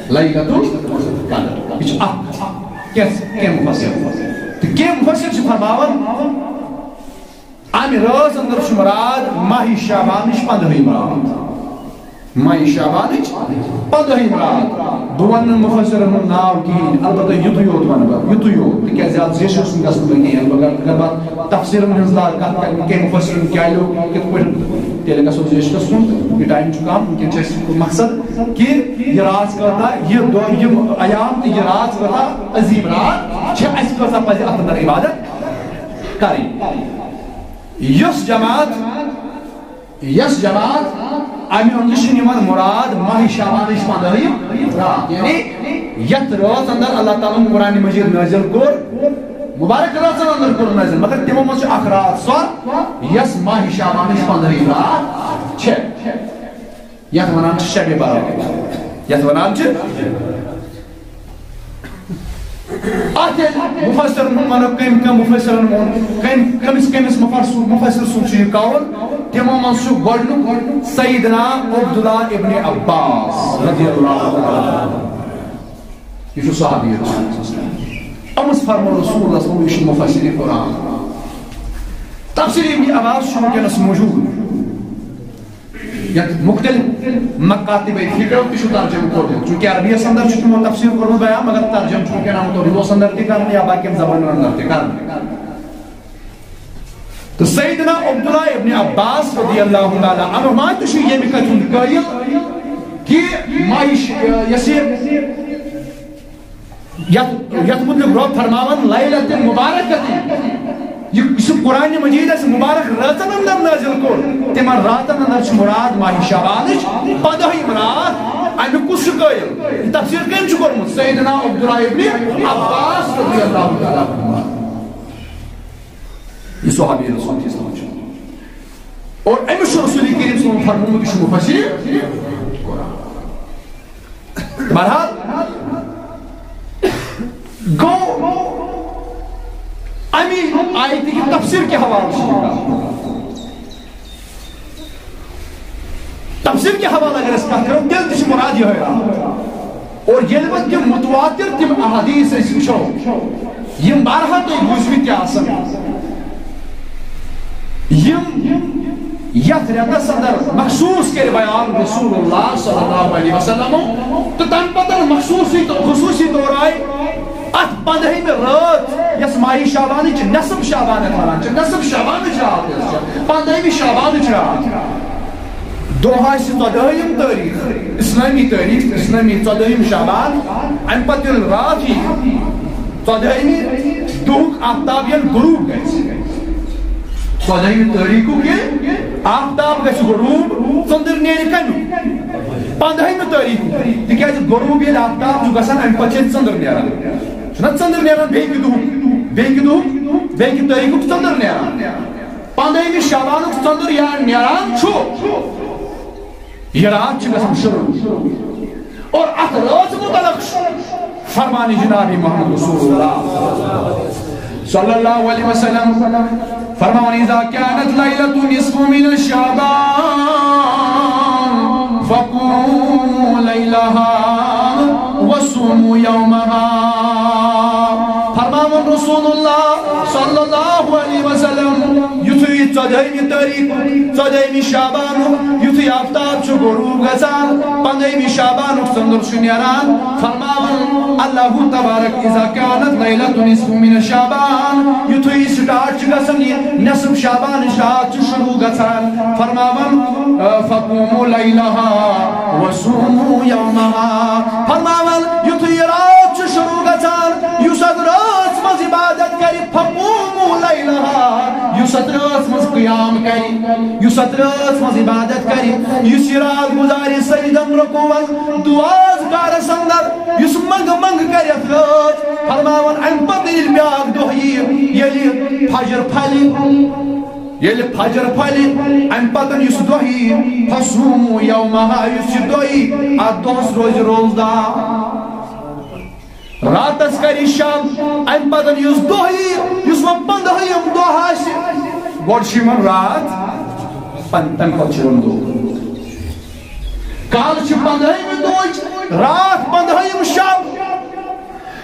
لیلۃ القدر۔ یہِ چھُ اکھ، کینٛہہ، کینٛہہ مُفسر۔ تہٕ کینٛہہ مُفسر چھِ فرماوان، اَمہِ رٲژ اندر چھُ مُراد ماہِ شعبانٕچ پنٛدہٲیِم راتھ۔ ماہِ شعبانٕچ پنٛدہٲیِم راتھ۔ بہٕ وَنہٕ نہٕ مُفسِرَن ہُنٛد ناو کِہیٖنۍ، البتہ یُتُے یوت وَنہٕ بہٕ، یُتُے یوت، تِکیٛازِ زیادٕ زیچھِ اوس نہٕ گژھُن مےٚ کینٛہہ۔ اگر، اگر بہٕ تفسیٖرَن ہٕنٛز زیادٕ کَتھ کَرٕ، کینٛہہ مُفسِرَن کیٛاہ لیوٚکھ، کِتھ پٲٹھۍ، تیٚلہِ گژھو زیچھِ گژھُن۔ یہِ ٹایم چھُ کَم، وٕنکٮ۪ن چھُ اَسہِ مقصد کہِ یہِ راتھ کۭژاہ، یہِ دۄہ، یِم ایام تہٕ یہِ راتھ کۭژاہ عظیٖم راتھ چھِ، اَسہِ کۭژاہ پَزِ اَتھ اندر عبادت کَرٕنۍ۔ یۄس جماعت یۄس جماعت امہِ اندر چھِ نِوان مراد ماہِ شعبانٕچ پندٲہِم رات، یعنی یتھ رٲژ اندر اللہ تعالیٰ ہن قرآن مجید نٲزِل کوٚر، مبارک رٲژن اندر کوٚر نٲزِل، مگر تِمو منٛز چھِ اکھ رات سۄ یۄس ماہِ شعبانٕچ پندٲہِم رات چھےٚ، یتھ ونان چھِ شبِ برات، یتھ ونان چھِ۔ اتھ ییٚلہِ مفسرن ہُنٛد ونو، کٔمۍ کٔمۍ مفسرن ووٚن، کٔمۍ کٔمِس کٔمِس مفسر مفسر سُنٛد چھُ یہِ قول، تِمو منٛز چھُ گۄڈٕنیُک سیدنا عبداللہ ابن عباس رضی اللہ تعالیٰ عنہ۔ یہِ چھُ صحابی رسول اللہ صلی اللہ علیہ وسلم۔ أمِس فرموو رسول اللہ صلی اللہ علیہ وسلم، یہِ چھُ مفسر قرآن۔ تفسیر ابن عباس چھُ وٕنکیٚنس موجود۔ یتھ مختلف مکاتب فکرو تہِ چھُ ترجمہٕ کوٚرمُت، چونکہ عربیس اندر چھُ تِمو تفسیر کوٚرمُت بیان، مگر ترجمہٕ چھُ وٕنکیٚن آمُت اردوس اندر تہِ کرنہٕ یا باقین زبانن اندر تہِ کرنہٕ۔ تہٕ سیدنا عبداللہ ابن عباس رضی اللہ تعالیٰ عنہما تہِ چھُ ییٚمہِ کتھِ ہُنٛد قٲیِل کہ ماہِ ش-، یۄس یہِ یتھ یتھ متعلق رب فرماوان لیلۃ مبارکۃ، یہِ یُس قرآن مجید اسہِ مبارک رٲژن اندر نازل کوٚر، تِمن راتن اندر چھُ مراد ماہِ شعبانٕچ پندٲہِم رات۔ امیُک کُس چھُ قٲیِل؟ یہِ تفسیر کٔمۍ چھُ کوٚرمُت؟ سیدنا عبداللہ ابن عباس رضی اللہ تعالیٰ عنہ۔ یہِ صحابی رسول چھُ۔ اور أمِس چھُ رسول کریم صلی اللہ علیہ وسلم فرمومُت، یہِ چھُ مفسر قرآن۔ بہرحال، گوٚو اَمہِ آیتہِ کہِ تفسیر کہِ حوالہٕ چھِ یہِ کتھ۔ تفسیر کہِ حوالہٕ اگر أسۍ کتھ کرو، تیٚلہِ تہِ چھِ مراد یِہوٚے راتھ۔ اور ییٚلہِ وۄنۍ تِم متواتر تِم احادیث أسۍ وٕچھو، یِم بارہا تۄہہِ بوٗزمٕتۍ تہِ آسن، یِم یتھ رٮ۪تس اندر مخصوص کٔرۍ بیان رسول اللہ صلی اللہ علیہ وسلم، تہٕ تمہِ پتہٕ مخصوصی تہٕ خصوصی طور آیہِ اتھ پندہمہِ رٲژ، یۄس ماہِ شعبانٕچ نصف شعبان یتھ ونان چھِ، نصف شعبانٕچ راتھ یۄس چھِ، پندہمہِ شعبانٕچ راتھ۔ دۄہ آسہِ ژۄدٲہِم تٲریٖخ، اسلٲمی تٲریٖخ، اسلٲمی ژۄدٲہِم شعبان۔ امہِ پتہٕ ییٚلہِ راتھ یی، ژۄدٲہِمہِ دۄہُک آفتاب ییٚلہِ غروب گژھِ، ژۄدٲہِمہِ تٲریٖخُک ییٚلہِ آفتاب گژھِ غروب، ژٔنٛدٕر نیرِ کَمیُک؟ پنٛدہٲیمہِ تٲریٖخُک۔ تِکیٛازِ غروب ییٚلہِ آفتاب چھُ گژھان، اَمہِ پتہٕ چھِ أسۍ ژٔنٛدٕر نیران۔ چھُنہ ژٔنٛدٕر نیران بیٚیہِ کہِ دۄہُک، بیٚیہِ کہِ دۄہُک، بیٚیہِ کہِ تٲریٖخُک ژٔنٛدٕر نیران؟ پنٛدہٲیمہِ شعبانُک ژٔنٛدٕر ییٚلہِ نیران چھُ، یہِ راتھ چھِ گژھان شروع۔ اور اتھ رٲژ متعلق فرمان جناب محمد رسول اللہ صلی اللہ علیہ وسلم فرمان، اذا كانت ليلة النصف من شعبان فقوموا ليلها وصوموا يومها۔ فرماوان رسول اللہ صلی اللہ علیہ وسلم، یُتھُے ژۄدٲہمہِ تٲریٖخ، ژۄدٲہمہِ شعبانُک یُتھُے آفتاب چھُ غروب گژھان، پنٛدہٲیمہِ شعبانُک ژٔنٛدٕر چھُ نیران، فرماوان اللہ تبارک، اذا كانت ليلة نصف من شعبان، یُتھُے start چھُ گژھان یہِ نصف شعبانٕچ راتھ چھُ شروع گژھان، فرماوان، فقوموا ليلها وصوموا يومها۔ فرماوان، یُتھُے یہِ راتھ چھُ شروع گژھان، یُس اتھ رٲژ منٛز عبادت کرِ، فقوموا ليلها، یُس اتھ رٲژ منٛز قیام کرِ، یُس اتھ رٲژ منٛز عبادت کرِ، یُس یہِ راتھ گُزارِ سجدن رکوعن دُعا اذکارس اندر، یُس منٛگہٕ منٛگہٕ کرِ اتھ رٲژ، فرماوان، امہِ پتہٕ ییٚلہِ بیٛاکھ دۄہ یِیہِ، ییٚلہِ فجر پھلہِ، ییٚلہِ فجر پھلہِ، امہِ پتہٕ یُس دۄہ یی، فصوموا یومہا، یُس یہِ دۄہ یی، اتھ دۄہس روزِ روزدار۔ راتس کرِ شب، امہِ پتہٕ یُس دۄہ یی، یُس وۄنۍ پنٛدہٲیِم دۄہ آسہِ، گۄڈٕ چھُ یِوان راتھ، پن-، تمہِ پتہٕ چھُ یِوان دۄہ۔ کالہٕ چھِ پنٛدہٲیِمہِ دۄہٕچ راتھ، پنٛدہٲیِم شب۔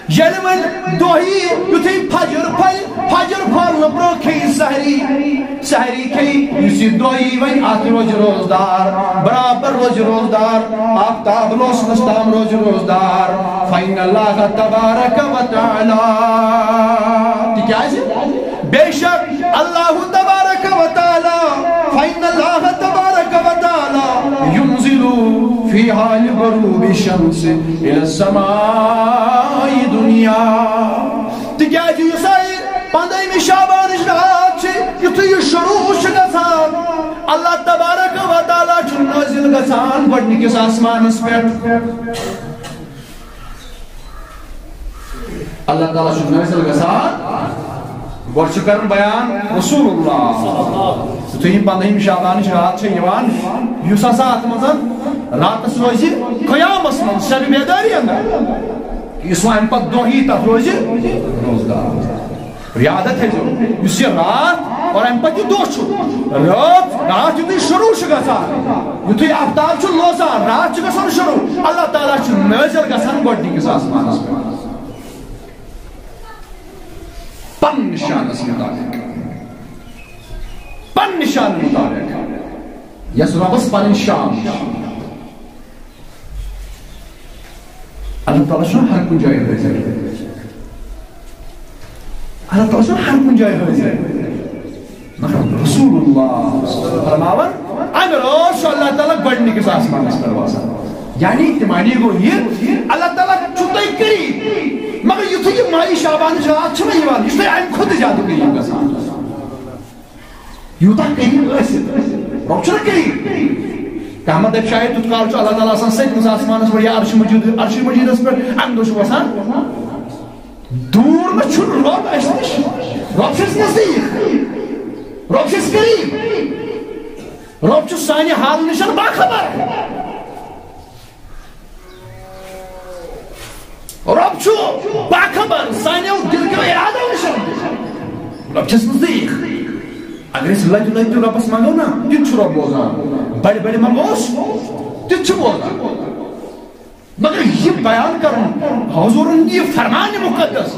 ییٚلہِ وۄنۍ دۄہ یی، یُتھُے فجر پھلہِ، فجر پھۄلنہٕ برٛونٛہہ کھیٚیہِ سحری۔ سحری کھیٚیہِ، یُس یہِ دۄہ یی وۄنۍ، اَتھ روزِ روزدار، برابر روزِ روزدار، آفتاب لوسنَس تام روزِ روزدار۔ فإن الله تبارک و تعالی، تِکیٛازِ بے شک اللہ تبارک و تعالی، فإن الله تبارک و تعالی ينزل في حال غروب الشمس إلى السماء الدنيا۔ تِکیٛازِ یُس یہِ پنٛدہمہِ شعبانٕچ راتھ چھِ، یُتھُے یہِ شروع اللہ تبارک و تعالیٰ چھُ نٲزِل گژھان گۄڈٕنِکِس آسمانس پٮ۪ٹھ۔ اللہ تعالیٰ چھُ نٲزِل گژھان، گۄڈٕ چھُ کران بیان رسول اللہ۔ یُتھُے یہِ پنٛدہِم شعبانٕچ رات چھےٚ یِوان، یُس ہسا اتھ منٛز راتس روزِ قیامس منٛز، شبِ بیدٲری اندر، یُس وۄنۍ امہِ پتہٕ دۄہ یی، تتھ روزِ روزدار۔ یاد تھٲیزیو، یُس یہِ راتھ اور امہِ پتہٕ یہِ دۄہ چھُ، رٲژ، راتھ یُتھُے شروع چھُ گژھان، یُتھُے آفتاب چھُ لوزان، راتھ چھُ گژھان شروع، اللہ تعالیٰ چھُ نٲزِل گژھان گۄڈٕنِکِس آسمانس پٮ۪ٹھ۔ پننہِ شانس مطابق، پننہِ شانہٕ مطابق، یس رۄبس پنٕنۍ شان چھِ۔ اللہ تعالیٰ چھُنہٕ ہر کُنہِ جایہِ حٲضِر۔ اللہ تعالیٰ چھُنہٕ ہر کُنہِ جایہِ حٲضِر۔ مگر رسول اللہ فرماوان، امہِ رٲژ چھُ اللہ تعالیٰ گۄڈٕنِکِس آسمانس پٮ۪ٹھ وسان۔ یعنی تہِ معنی گوٚو یہِ، اللہ تعالیٰ چھُ تۄہہِ قریب، مگر یُتھُے یہِ ماہِ شعبانٕچ راتھ چھِنہ یِوان، یہِ چھُ تۄہہِ امہِ کھۄتہٕ زیادٕ قریب گژھان۔ یوٗتاہ قریب ٲسِتھ، رۄب چھُنہ قریب۔ کانٛہہ ما دَپہِ شاید تیُتھ کال چھُ اللہ تعالیٰ آسان سٔتمِس آسمانَس پٮ۪ٹھ یا عرشِ مجیٖد، عرشِ مجیٖدَس پٮ۪ٹھ، اَمہِ دۄہ چھُ وَسان۔ دوٗر نہ چھُنہٕ رۄب اَسہِ نِش، رۄب چھُ اَسہِ نزدیٖک، رۄب چھُ اَسہِ قریب، رۄب چھُ سانہِ حالہٕ نِش باخبر۔ رۄب چھُ باخبر سانیو دِل کیو اِرادو نِش۔ رۄب چھُ اَسہِ نزدیٖک۔ اگر أسۍ لَتہِ لَتہِ تہِ رۄبَس منٛگو نا، تیُتھ چھُ رۄب بوزان۔ بَڑِ بَڑِ منٛگوس، تیُتھ چھُ بوزان۔ مگر یہِ بیان کَرُن، حضوٗرُن یہِ فرمان مُقدس،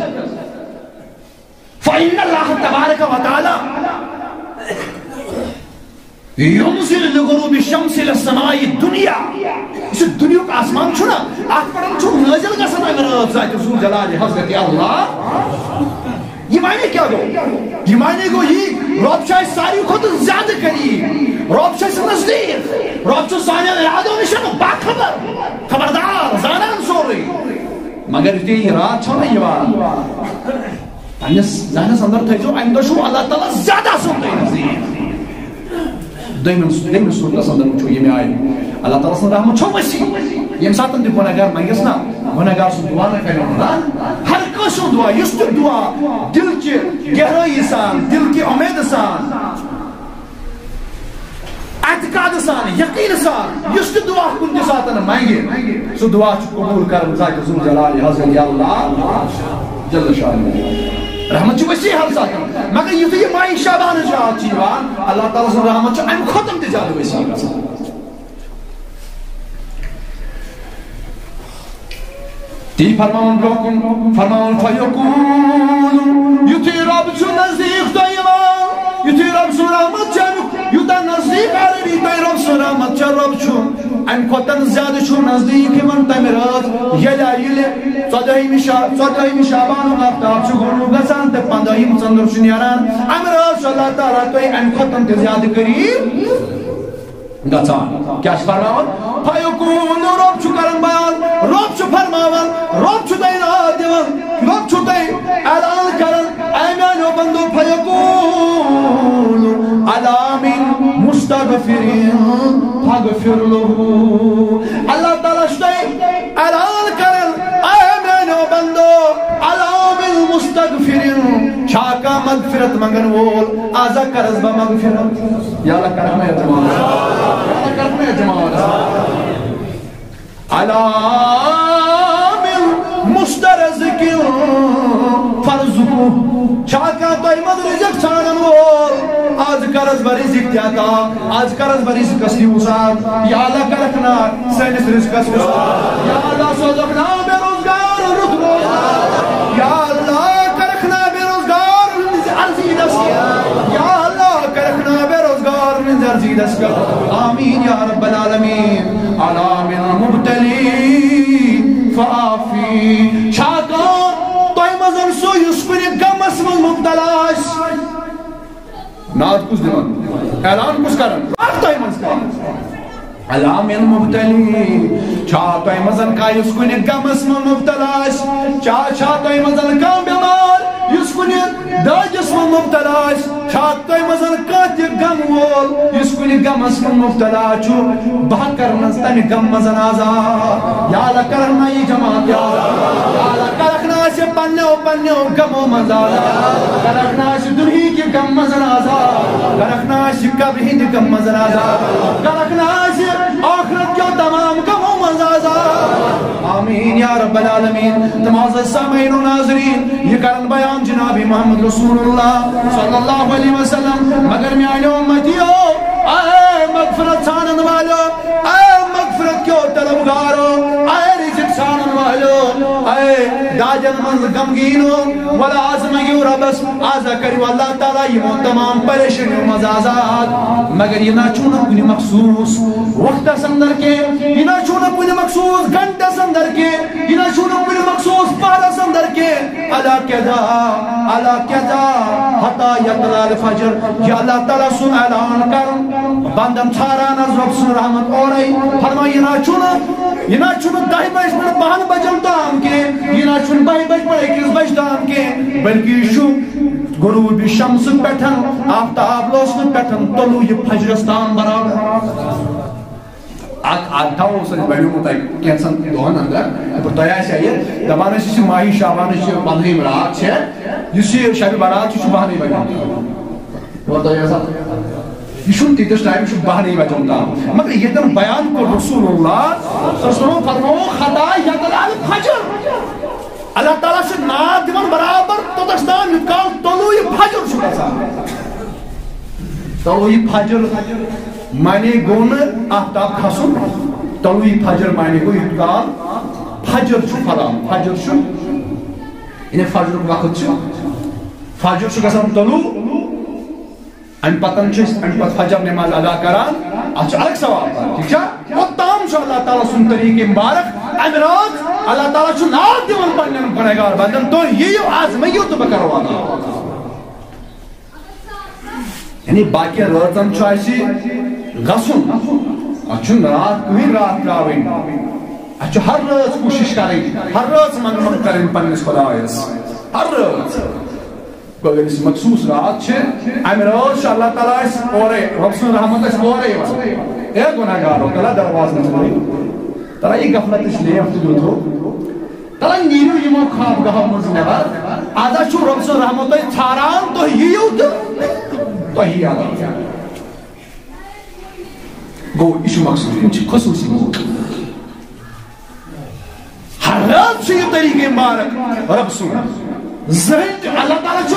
فإن الله تبارك وتعالى ينزل لغروب الشمس إلى السماء الدنيا۔ یُس یہِ دُنیُک آسمان چھُنہ، اَتھ پٮ۪ٹھ چھُ نٲزِل گژھان اَمہِ رٲژ ذاتِ ذوالجلال حضرت اللہ۔ یہِ معنی کیٛاہ گوٚو؟ یہِ معنی گوٚو یی، رۄب چھُ اَسہِ ساروی کھۄتہٕ زیادٕ قریب، رۄب چھُ اَسہِ نزدیٖک، رۄب چھُ سانٮ۪ن اِرادو نِش باخبر، خبردار، زانان سورُے۔ مگر یُتھُے یہِ راتھ چھَنہ یِوان، پننِس ذہنس اندر تھٲیزیو، امہِ دۄہ چھُو اللہ تعالیٰ زیادٕ آسان تۄہہِ نزدیٖک۔ دوٚیمِس، دوٚیمِس صوٗرتس اندر وٕچھو ییٚمہِ آیہِ اللہ تعالیٰ سٕنٛز رحمت چھو وسیع۔ ییٚمہِ ساتہٕ تہِ گۄنہگار منٛگٮ۪س نا، گۄنہگار سُنٛد دُعا نہ کرِ رد۔ ہر کٲنٛسہِ ہُنٛد دُعا، یُس تہِ دُعا دِل چہِ گہرٲیی سان، دِل کہِ اُمید سان، اعتقاد سان، یقین سان، یُس تہِ دُعا کُنہِ تہِ ساتہٕ منٛگہِ، سُہ دُعا چھُ قبوٗل کران ذاتِ ذوالجلال حضرت اللہ جل شانہ۔ رحمت چھِ وسیع ہر ساتہٕ، مگر یُتھُے یہِ ماہِ شعبانٕچ راتھ چھِ یِوان، اللہ تعالیٰ سٕنٛز رحمت چھِ اَمہِ کھۄتہٕ تہِ زیادٕ وسیع گژھان۔ تی فرماوان برونٛہہ کُن، فرماوان، فیقول، یُتھُے رب چھُ نزدیٖک تۄہہِ یِوان، یُتھُے رب سُنٛد رحمت چھُ اَمیُک یوٗتاہ نزدیٖک عربی تۄہہِ رب سُنٛد رحمت چھُ، رب چھُ اَمہِ کھۄتہٕ زیادٕ چھُ نزدیٖک یِوان تَمہِ رٲژ، ییٚلہِ، ییٚلہِ ژۄدٲہِمہِ شا-، ژۄدٲہِمہِ شعبانُک آفتاب چھُ غروب گژھان تہٕ پنٛدٲہِم ژٔنٛدٕر چھُ نیران، اَمہِ رٲژ چھُ اللہ تعالیٰ تۄہہِ اَمہِ کھۄتہٕ تہِ زیادٕ قریٖب گژھان۔ کیٛاہ چھُ فرماوان؟ فیقول، رب چھُ کران بیان، رب چھُ فرماوان، رب چھُ تۄہہِ داد دِوان، رب چھُ تۄہہِ اعلان کران، اے میانیو بندو، فیقول، الا من مستغفر فاغفر له۔ اللہ تعالیٰ چھُ تۄہہِ اعلان کران، اے میانیو بندو، الا من مستغفر، چھا کانٛہہ مغفرت منگن وول؟ آزا کرس بہٕ مغفرت۔ یا اللہ کرکھ مےٚ اعتماد۔ یا اللہ کرکھ مےٚ اعتماد۔ الا من مسترزق فارزقه۔ چھا کانٛہہ تۄہہِ منٛز رزق ژھانڈن وول؟ آز کرس بہٕ رزق تہِ عطا، آز کرس بہٕ رزقس تہِ وسعت۔ یا اللہ کرکھ نا سٲنِس رزقس وسعت۔ یا اللہ سوزکھ نا بے روزگار رُت روزگار۔ یا اللہ کرکھ نا بے روزگار ہٕنٛز عرضی دٔستیاب۔ یا اللہ کرکھ نا بے روزگار ہٕنٛز عرضی دٔستیاب۔ آمین یا رب العالمین۔ الا من المبتلی فعافی۔ چھا کانٛہہ تۄہہِ منٛز سُہ یُس کُنہِ غمس منٛز مبتلا آسہِ؟ نعت کُس دِوان؟ اعلان کُس کران؟ اکھ تۄہہِ منٛز کانٛہہ۔ الا من المبتلی۔ چھا تۄہہِ منٛز کانٛہہ یُس کُنہِ غمس منٛز مبتلا آسہِ؟ چھا، چھا تۄہہِ منٛز کانٛہہ بٮ۪مار یُس کُنہِ دٲدِس منٛز مبتلا آسہِ؟ چھا تۄہہِ منٛز کانٛہہ تہِ غم وول، یُس کُنہِ غمس منٛز مبتلا چھُ، بہٕ کرنس تمہِ غم منٛز آزاد۔ یا اللہ، کرکھ نا یہِ جماعت آزاد۔ یا اللہ، کرکھ نا اسہِ پننیو پننیو غمو منٛز آزاد۔ کرکھ نا اسہِ دُنہیٖکہِ غم منٛز آزاد۔ کرکھ نا اسہِ قبرِ ہٕنٛدِ غم منٛز آزاد۔ کرکھ نا اسہِ ٲخرت کیو تمام غمو منٛز آزاد۔ آمین یا رب العالمین۔ تہٕ معزز سامعین و ناظرین، یہِ کرن بیان جناب محمد رسول اللہ صلی اللہ علیہ وسلم۔ مگر میانیو امتیو، اے مغفرت ژھانن والو، اے مغفرت کیو طلبگارو، اے رزق ژھانن والو، اے دادن منٛز غمگیٖنو، ولا آز منٛگیو ربس، آز کٔرِو اللہ تعالیٰ یِمو تمام پریشٲنیو منٛز آزاد۔ مگر یہِ نہ چھُنہٕ کُنہِ مخصوٗص وقتس اندر کینٛہہ، یہِ نہ چھُنہٕ کُنہِ مخصوٗص گھنٹس اندر کینٛہہ، یہِ نہ چھُنہٕ کُنہِ مخصوٗص پہرس اندر کینٛہہ۔ الا کذا، الا کذا، حتی یطلع الفجر۔ یہِ اللہ تعالیٰ سُنٛد اعلان کرُن، بندن ژھاران از رب سُنٛد رحمت اورے۔ فرماو، یہِ نہ چھُنہٕ، یہِ نہ چھُنہٕ دَہہِ بجہِ پٮ۪ٹھ بَہَن بجن تام کینٛہہ، یہِ نہ چھُنہٕ بَہہِ بجہِ پٮ۪ٹھ أکِس بجہِ تام کینٛہہ، بلکہِ یہِ چھُ غروب شمس پٮ۪ٹھ، آفتاب لوسنہٕ پٮ۪ٹھ طلوع فجرس تام برابر۔ اکھ، اکھ تھاوو سُہ بڑیومُت تۄہہِ کینٛژن دۄہن اندر۔ تۄہہِ آسہِ ہا یہِ دپان، أسۍ چھِ ماہِ شعبانٕچ یہِ پنٛدہٲیِم راتھ چھےٚ، یُس یہِ شبِ برات چھُ، چھُ بہنٕے بجان۔ اور تۄہہِ آسان، یہِ چھُنہٕ تیٖتِس ٹایم، یہِ چھُ بہنٕے بجان تام۔ مگر ییٚتٮ۪ن بیان کوٚر رسول اللہ صلی اللہ علیہ وسلم، فرموو، حتی یطلع الفجر۔ اللہ تعالیٰ چھُ ناد دِوان برابر توٚتَس تام، یوٚت کال طلوع فجر چھُ گژھان۔ طلوع فجر معنی گوٚو نہٕ آفتاب کھسُن، طلوع فجر معنی گوٚو یوٚت کال فجر چھُ پھۄلان۔ فجر چھُ، یعنی فجرُک وقت چھُ، فجر چھُ گژھان طلوع۔ امہِ پتن چھِ أسۍ، امہِ پتہٕ فجر نماز ادا کران، اتھ چھُ الگ ثواب پران، ٹھیٖک چھا؟ اوٚتام چھُ اللہ تعالیٰ سُنٛد طریٖقہٕ مبارک، امہِ رٲژ اللہ تعالیٰ چھُ ناد دِوان پننٮ۪ن گۄنہگار بندن، تُہۍ یِیِو، آز مہٕ یِیِو تہٕ بہٕ کرو عذاب۔ یعنی باقین رٲژن چھُ اسہِ گژھُن، اتھ چھُنہٕ راتھ کٕہٕنۍ راتھ ترٛاوٕنۍ، اتھ چھُ ہر رٲژ کوٗشش کرٕنۍ، ہر رٲژ منگہٕ منگہٕ کرٕنۍ پننِس خدایس، ہر رٲژ۔ گوٚو، ییٚلہِ سُہ مخصوٗص راتھ چھِ، اَمہِ رٲژ چھُ اللہ تعالیٰ اَسہِ اورَے، رۄب سٕنٛز رحمت اَسہِ اورَے یِوان۔ اے گۄناہ گارو، تَلہ دروازٕ منٛز تَلہ یہِ غفلتٕچ لیف تہِ دیُتہو۔ تَلہ نیٖرِو یِمو خواب گاہو منٛز نٮ۪بر۔ اَز چھُ رۄب سٕنٛز رحمت تۄہہِ ژھاران، تُہۍ یِیِو تہٕ تۄہہِ یِیہِ عذاب۔ گوٚو، یہِ چھُ مقصود، یِم چھِ خصوٗصی موقع۔ ہر رٲژ چھُ یہِ طریٖقہٕ مبارک رۄب سُنٛد۔ زٕہٕنۍ تہِ اللہ تعالیٰ چھُ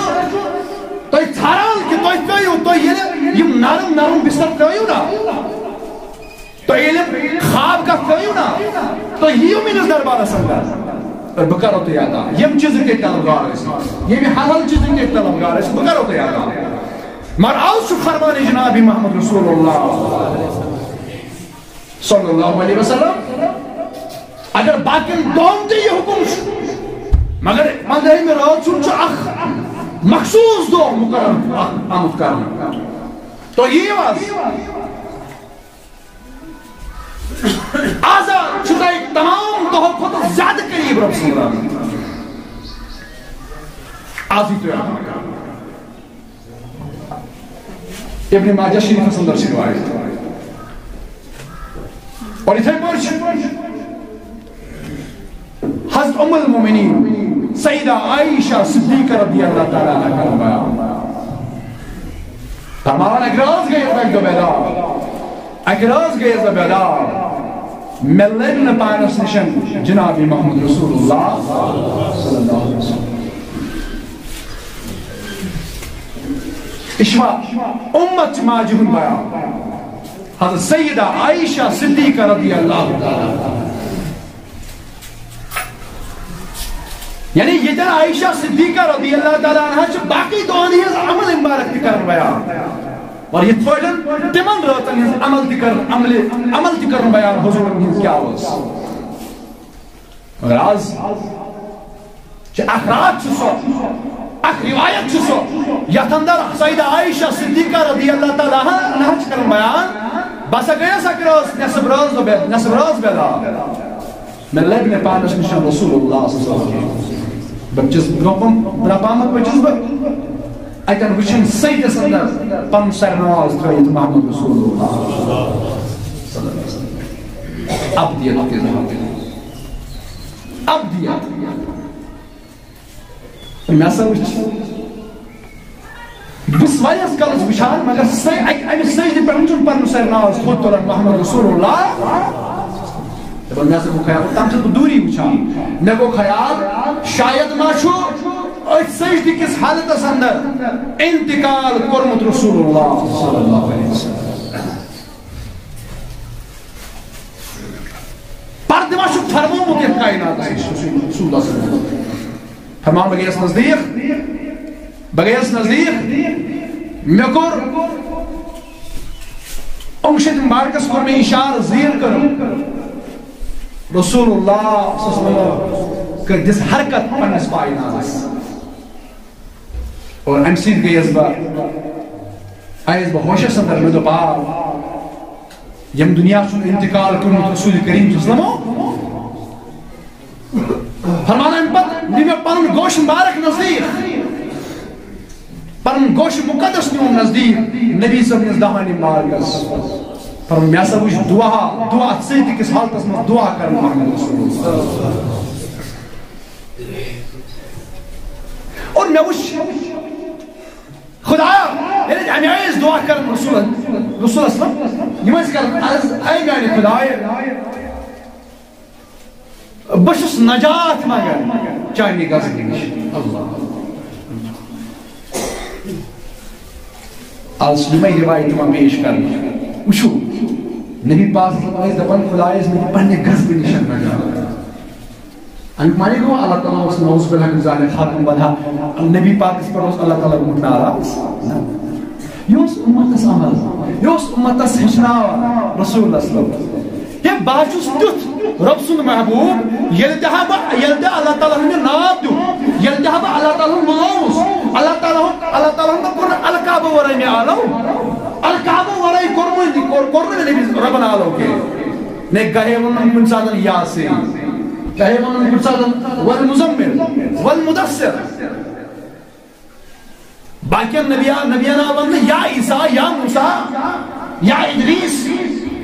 تۄہہِ ژھاران کہِ تُہۍ ترٛٲیِو، تُہۍ ییٚلہِ یِم نرم نرم بستر ترٛٲیِو نا، تُہۍ ییٚلہِ خواب کتھ ترٛٲیِو نا، تُہۍ یِیِو میٲنِس دربارس اندر، تہٕ بہٕ کرو تۄہہِ عطا۔ یِم چیٖزٕکۍ تُہۍ طلبگار ٲسِو، ییٚمہِ حلال چیٖزٕکۍ تُہۍ طلبگار ٲسِو، بہٕ کرو تۄہہِ عطا۔ مگر آز چھُ فرمان جناب محمد رسول اللہ صلی اللہ علیہ وسلم۔ اگر باقین دۄہن تہِ یہِ حُکم چھُ، مگر پندہمہِ رٲژ ہُنٛد چھُ اکھ مخصوٗص دۄہ مُقرر اکھ آمُت کرنہٕ۔ تُہۍ یِیِو آز۔ آز چھُ تۄہہِ تمام دۄہو کھۄتہٕ زیادٕ قریب رۄب سُنٛد رحمت۔ آزٕے تُہۍ آمُت کرنہٕ۔ ابن ماجہ شریفس اندر چھِ روایت۔ اور یِتھے پٲٹھۍ چھِ حضرت ام المومنین سیدہ عائشہ صدیقہ رضی اللہ تعالیٰ عنہا کران بیان۔ فرماوان، اکہِ رٲژ گٔیَس بہٕ اکہِ دۄہ بیدار۔ اکہِ رٲژ گٔیَس بہٕ بیدار۔ مےٚ لٔبۍ نہٕ پانس نِش جناب محمد رسول اللہ صلی اللہ علیہ وسلم۔ یہِ چھُ امت چہِ ماجہِ ہُنٛد بیان۔ حضرت سیدہ عائشہ صدیقہ رضی اللہ تعالیٰ عنہا۔ یعنی ییٚتٮ۪ن عائشہ صدیقہ رضی اللہ تعالیٰ عنہا چھِ باقی دۄہن ہٕنٛز عمل مبارک تہِ کران بیان، اور یِتھ پٲٹھۍ تِمن رٲژن ہٕنٛز عمل تہِ کران، عملہِ، عمل تہِ کران بیان حضوٗرن ہٕنٛز کیٛاہ ٲس۔ مگر آز چھِ اکھ راتھ چھُ سۄ، اکھ روایت چھِ سۄ، یتھ اندر سیدہ عائشہ صدیقہ رضی اللہ تعالیٰ عنہا چھِ کران بیان، بہٕ ہسا گٔیس اکہِ رٲژ، نٮ۪صٕف رٲژ بہٕ بے-، نٮ۪صٕف رٲژ بیدار۔ مےٚ لٔبۍ نہٕ پانس نِش رسول اللہ صلی اللہ علیہ وسلم۔ بہٕ چھُس برونٛہہ کُن درٛاپامُت، بہٕ چھُس بہٕ اتٮ۪ن وٕچھن سجدس اندر پنُن سرناز تھٲیِتھ محمد رسول اللہ صلی اللہ علیہ وسلم۔ ابدیت کے ذہاب۔ ابدیت۔ مےٚ ہسا وٕچھ، بہٕ چھُس واریاہس کالس وٕچھان، مگر سُے اَکہِ، اَمہِ سجدِ پٮ۪ٹھ چھُنہٕ پنُن سرناز تھوٚد تُلان محمد رسول اللہ۔ دَپان، مےٚ ہسا گوٚو خیال، تَمہِ سۭتۍ بہٕ دوٗری وٕچھان۔ مےٚ گوٚو خیال، شاید ما چھُ أتھۍ سجدِ کِس حالتس اندر انتقال کوٚرمُت رسول اللہ صلی اللہ علیہ وسلم۔ پردٕ ما چھُ فرمومُت یتھ کائناتس نِش رسول اللہ صلی اللہ علیہ وسلم؟ فرمان، بہٕ گٔیَس نزدیٖک، بہٕ گٔیَس نزدیٖک، مےٚ کوٚر اونگشت مبارکس کوٚر مےٚ اشارٕ، زیٖر کٔرٕم۔ رسول اللہ صلی اللہ علیہ وسلم کٔر دِژ حرکت پننِس پاینازس۔ اور امہِ سۭتۍ گٔیَس بہٕ، آیَس بہٕ ہوشس اندر، مےٚ دوٚپ، آ، ییٚمہِ دُنیا چھُنہٕ انتقال کوٚرمُت رسول کریم صلی اللہ علیہ وسلمو۔ فرمان، امہِ پتہٕ نیوٗ مےٚ پنُن گوش مبارک نزدیٖک، پنُن گوش مقدس نیوٗم نزدیٖک نبی صٲبنِس دہانِ مبارکس۔ فرمان، مےٚ ہسا وٕچھ دُعا، دُعا اتھ سجدِ کِس حالتس منٛز دُعا کران محمد رسول اللہ۔ اور مےٚ وٕچھ خدایا، ییٚلہِ أسۍ اَمہِ آیہِ ٲسۍ دُعا کران رسول، رسول اسلم، یِم ٲسۍ کران عرض، اے میانہِ خدایا، بہٕ چھُس نجات منگان چانہِ غضبہٕ نِش۔ اللہ۔ آز چھِ یِمے رِوایتہٕ یِوان پیش کرنہٕ۔ وٕچھِو، نبی پاک صلی اللہ علیہ وسلم ٲسۍ دَپان، خدایس مےٚ دِ پننہِ غضبہٕ نِش نجات۔ اَمیُک معنی گوٚو، اللہ تعالیٰ اوس نعوذ باللہ من ذالک خاتم بدہا، نبی پاکس پٮ۪ٹھ اوس اللہ تعالیٰ گوٚمُت ناراض؟ نہ۔ یہِ اوس اُمتس عمل، یہِ اوس اُمتس ہیٚچھناوان رسول اللہ صلی اللہ علیہ وسلم۔ ہے، بہٕ ہا چھُس تیُتھ رۄب سُنٛد محبوب، ییٚلہِ تہِ ہا بہٕ، ییٚلہِ تہِ اللہ تعالیٰ ہن مےٚ ناو دیُت، ییٚلہِ تہِ ہا بہٕ اللہ تعالیٰ ہن بُلووُس، اللہ تعالیٰ ہن، اللہ تعالیٰ ہن کوٚر نہٕ القابہٕ ورٲے مےٚ آلو، القابہٕ ورٲے کوٚر مےٚ، کوٚر، کوٚر نہٕ مےٚ نبی رۄبن آلو کینٛہہ۔ نے گاہے وَنُن کُنہِ ساتہٕ یاسین، گاہے وَنُن کُنہِ ساتہٕ والمزمل، والمدثر۔ باقین نبیا-، نبین آو وننہٕ یا عیسیٰ، یا موسیٰ، یا ادریس،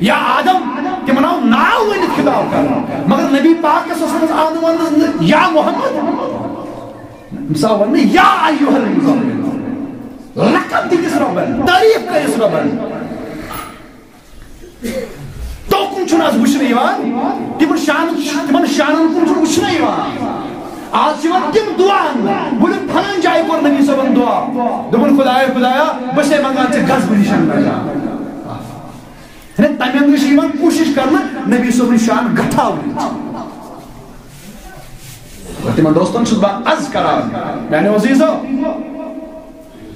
یا آدم، تِمن آو ناو ؤنِتھ خطاب کرنہٕ، مگر نبی پاکس اوس نہٕ آو نہٕ وننہٕ یا محمد، أمِس آو وننہٕ یا ایھا المزمل۔ لقب دِتِس رۄبن، تعریف کٔرِس رۄبن۔ توکُن چھُنہٕ آز وٕچھنہٕ یِوان، تِمن شانن، تِمن شانن کُن چھُنہٕ وٕچھنہٕ یِوان۔ آز چھِ یِوان تِم دُعا اننہٕ، ؤنِو فلٲنۍ جایہِ کوٚر نبی صٲبن دُعا، دوٚپُن، خدایا، خدایا، بہٕ چھسے منٛگان ژےٚ غضبہٕ نِش نجات۔ یعنی تَمہِ اندرٕ چھِ یِوان کوٗشِش کرنہٕ نبی صٲبٕنۍ شان گٹھاونٕچ۔ اور تِمن دوستن چھُس بہٕ عرض کران، میانیو عزیزو،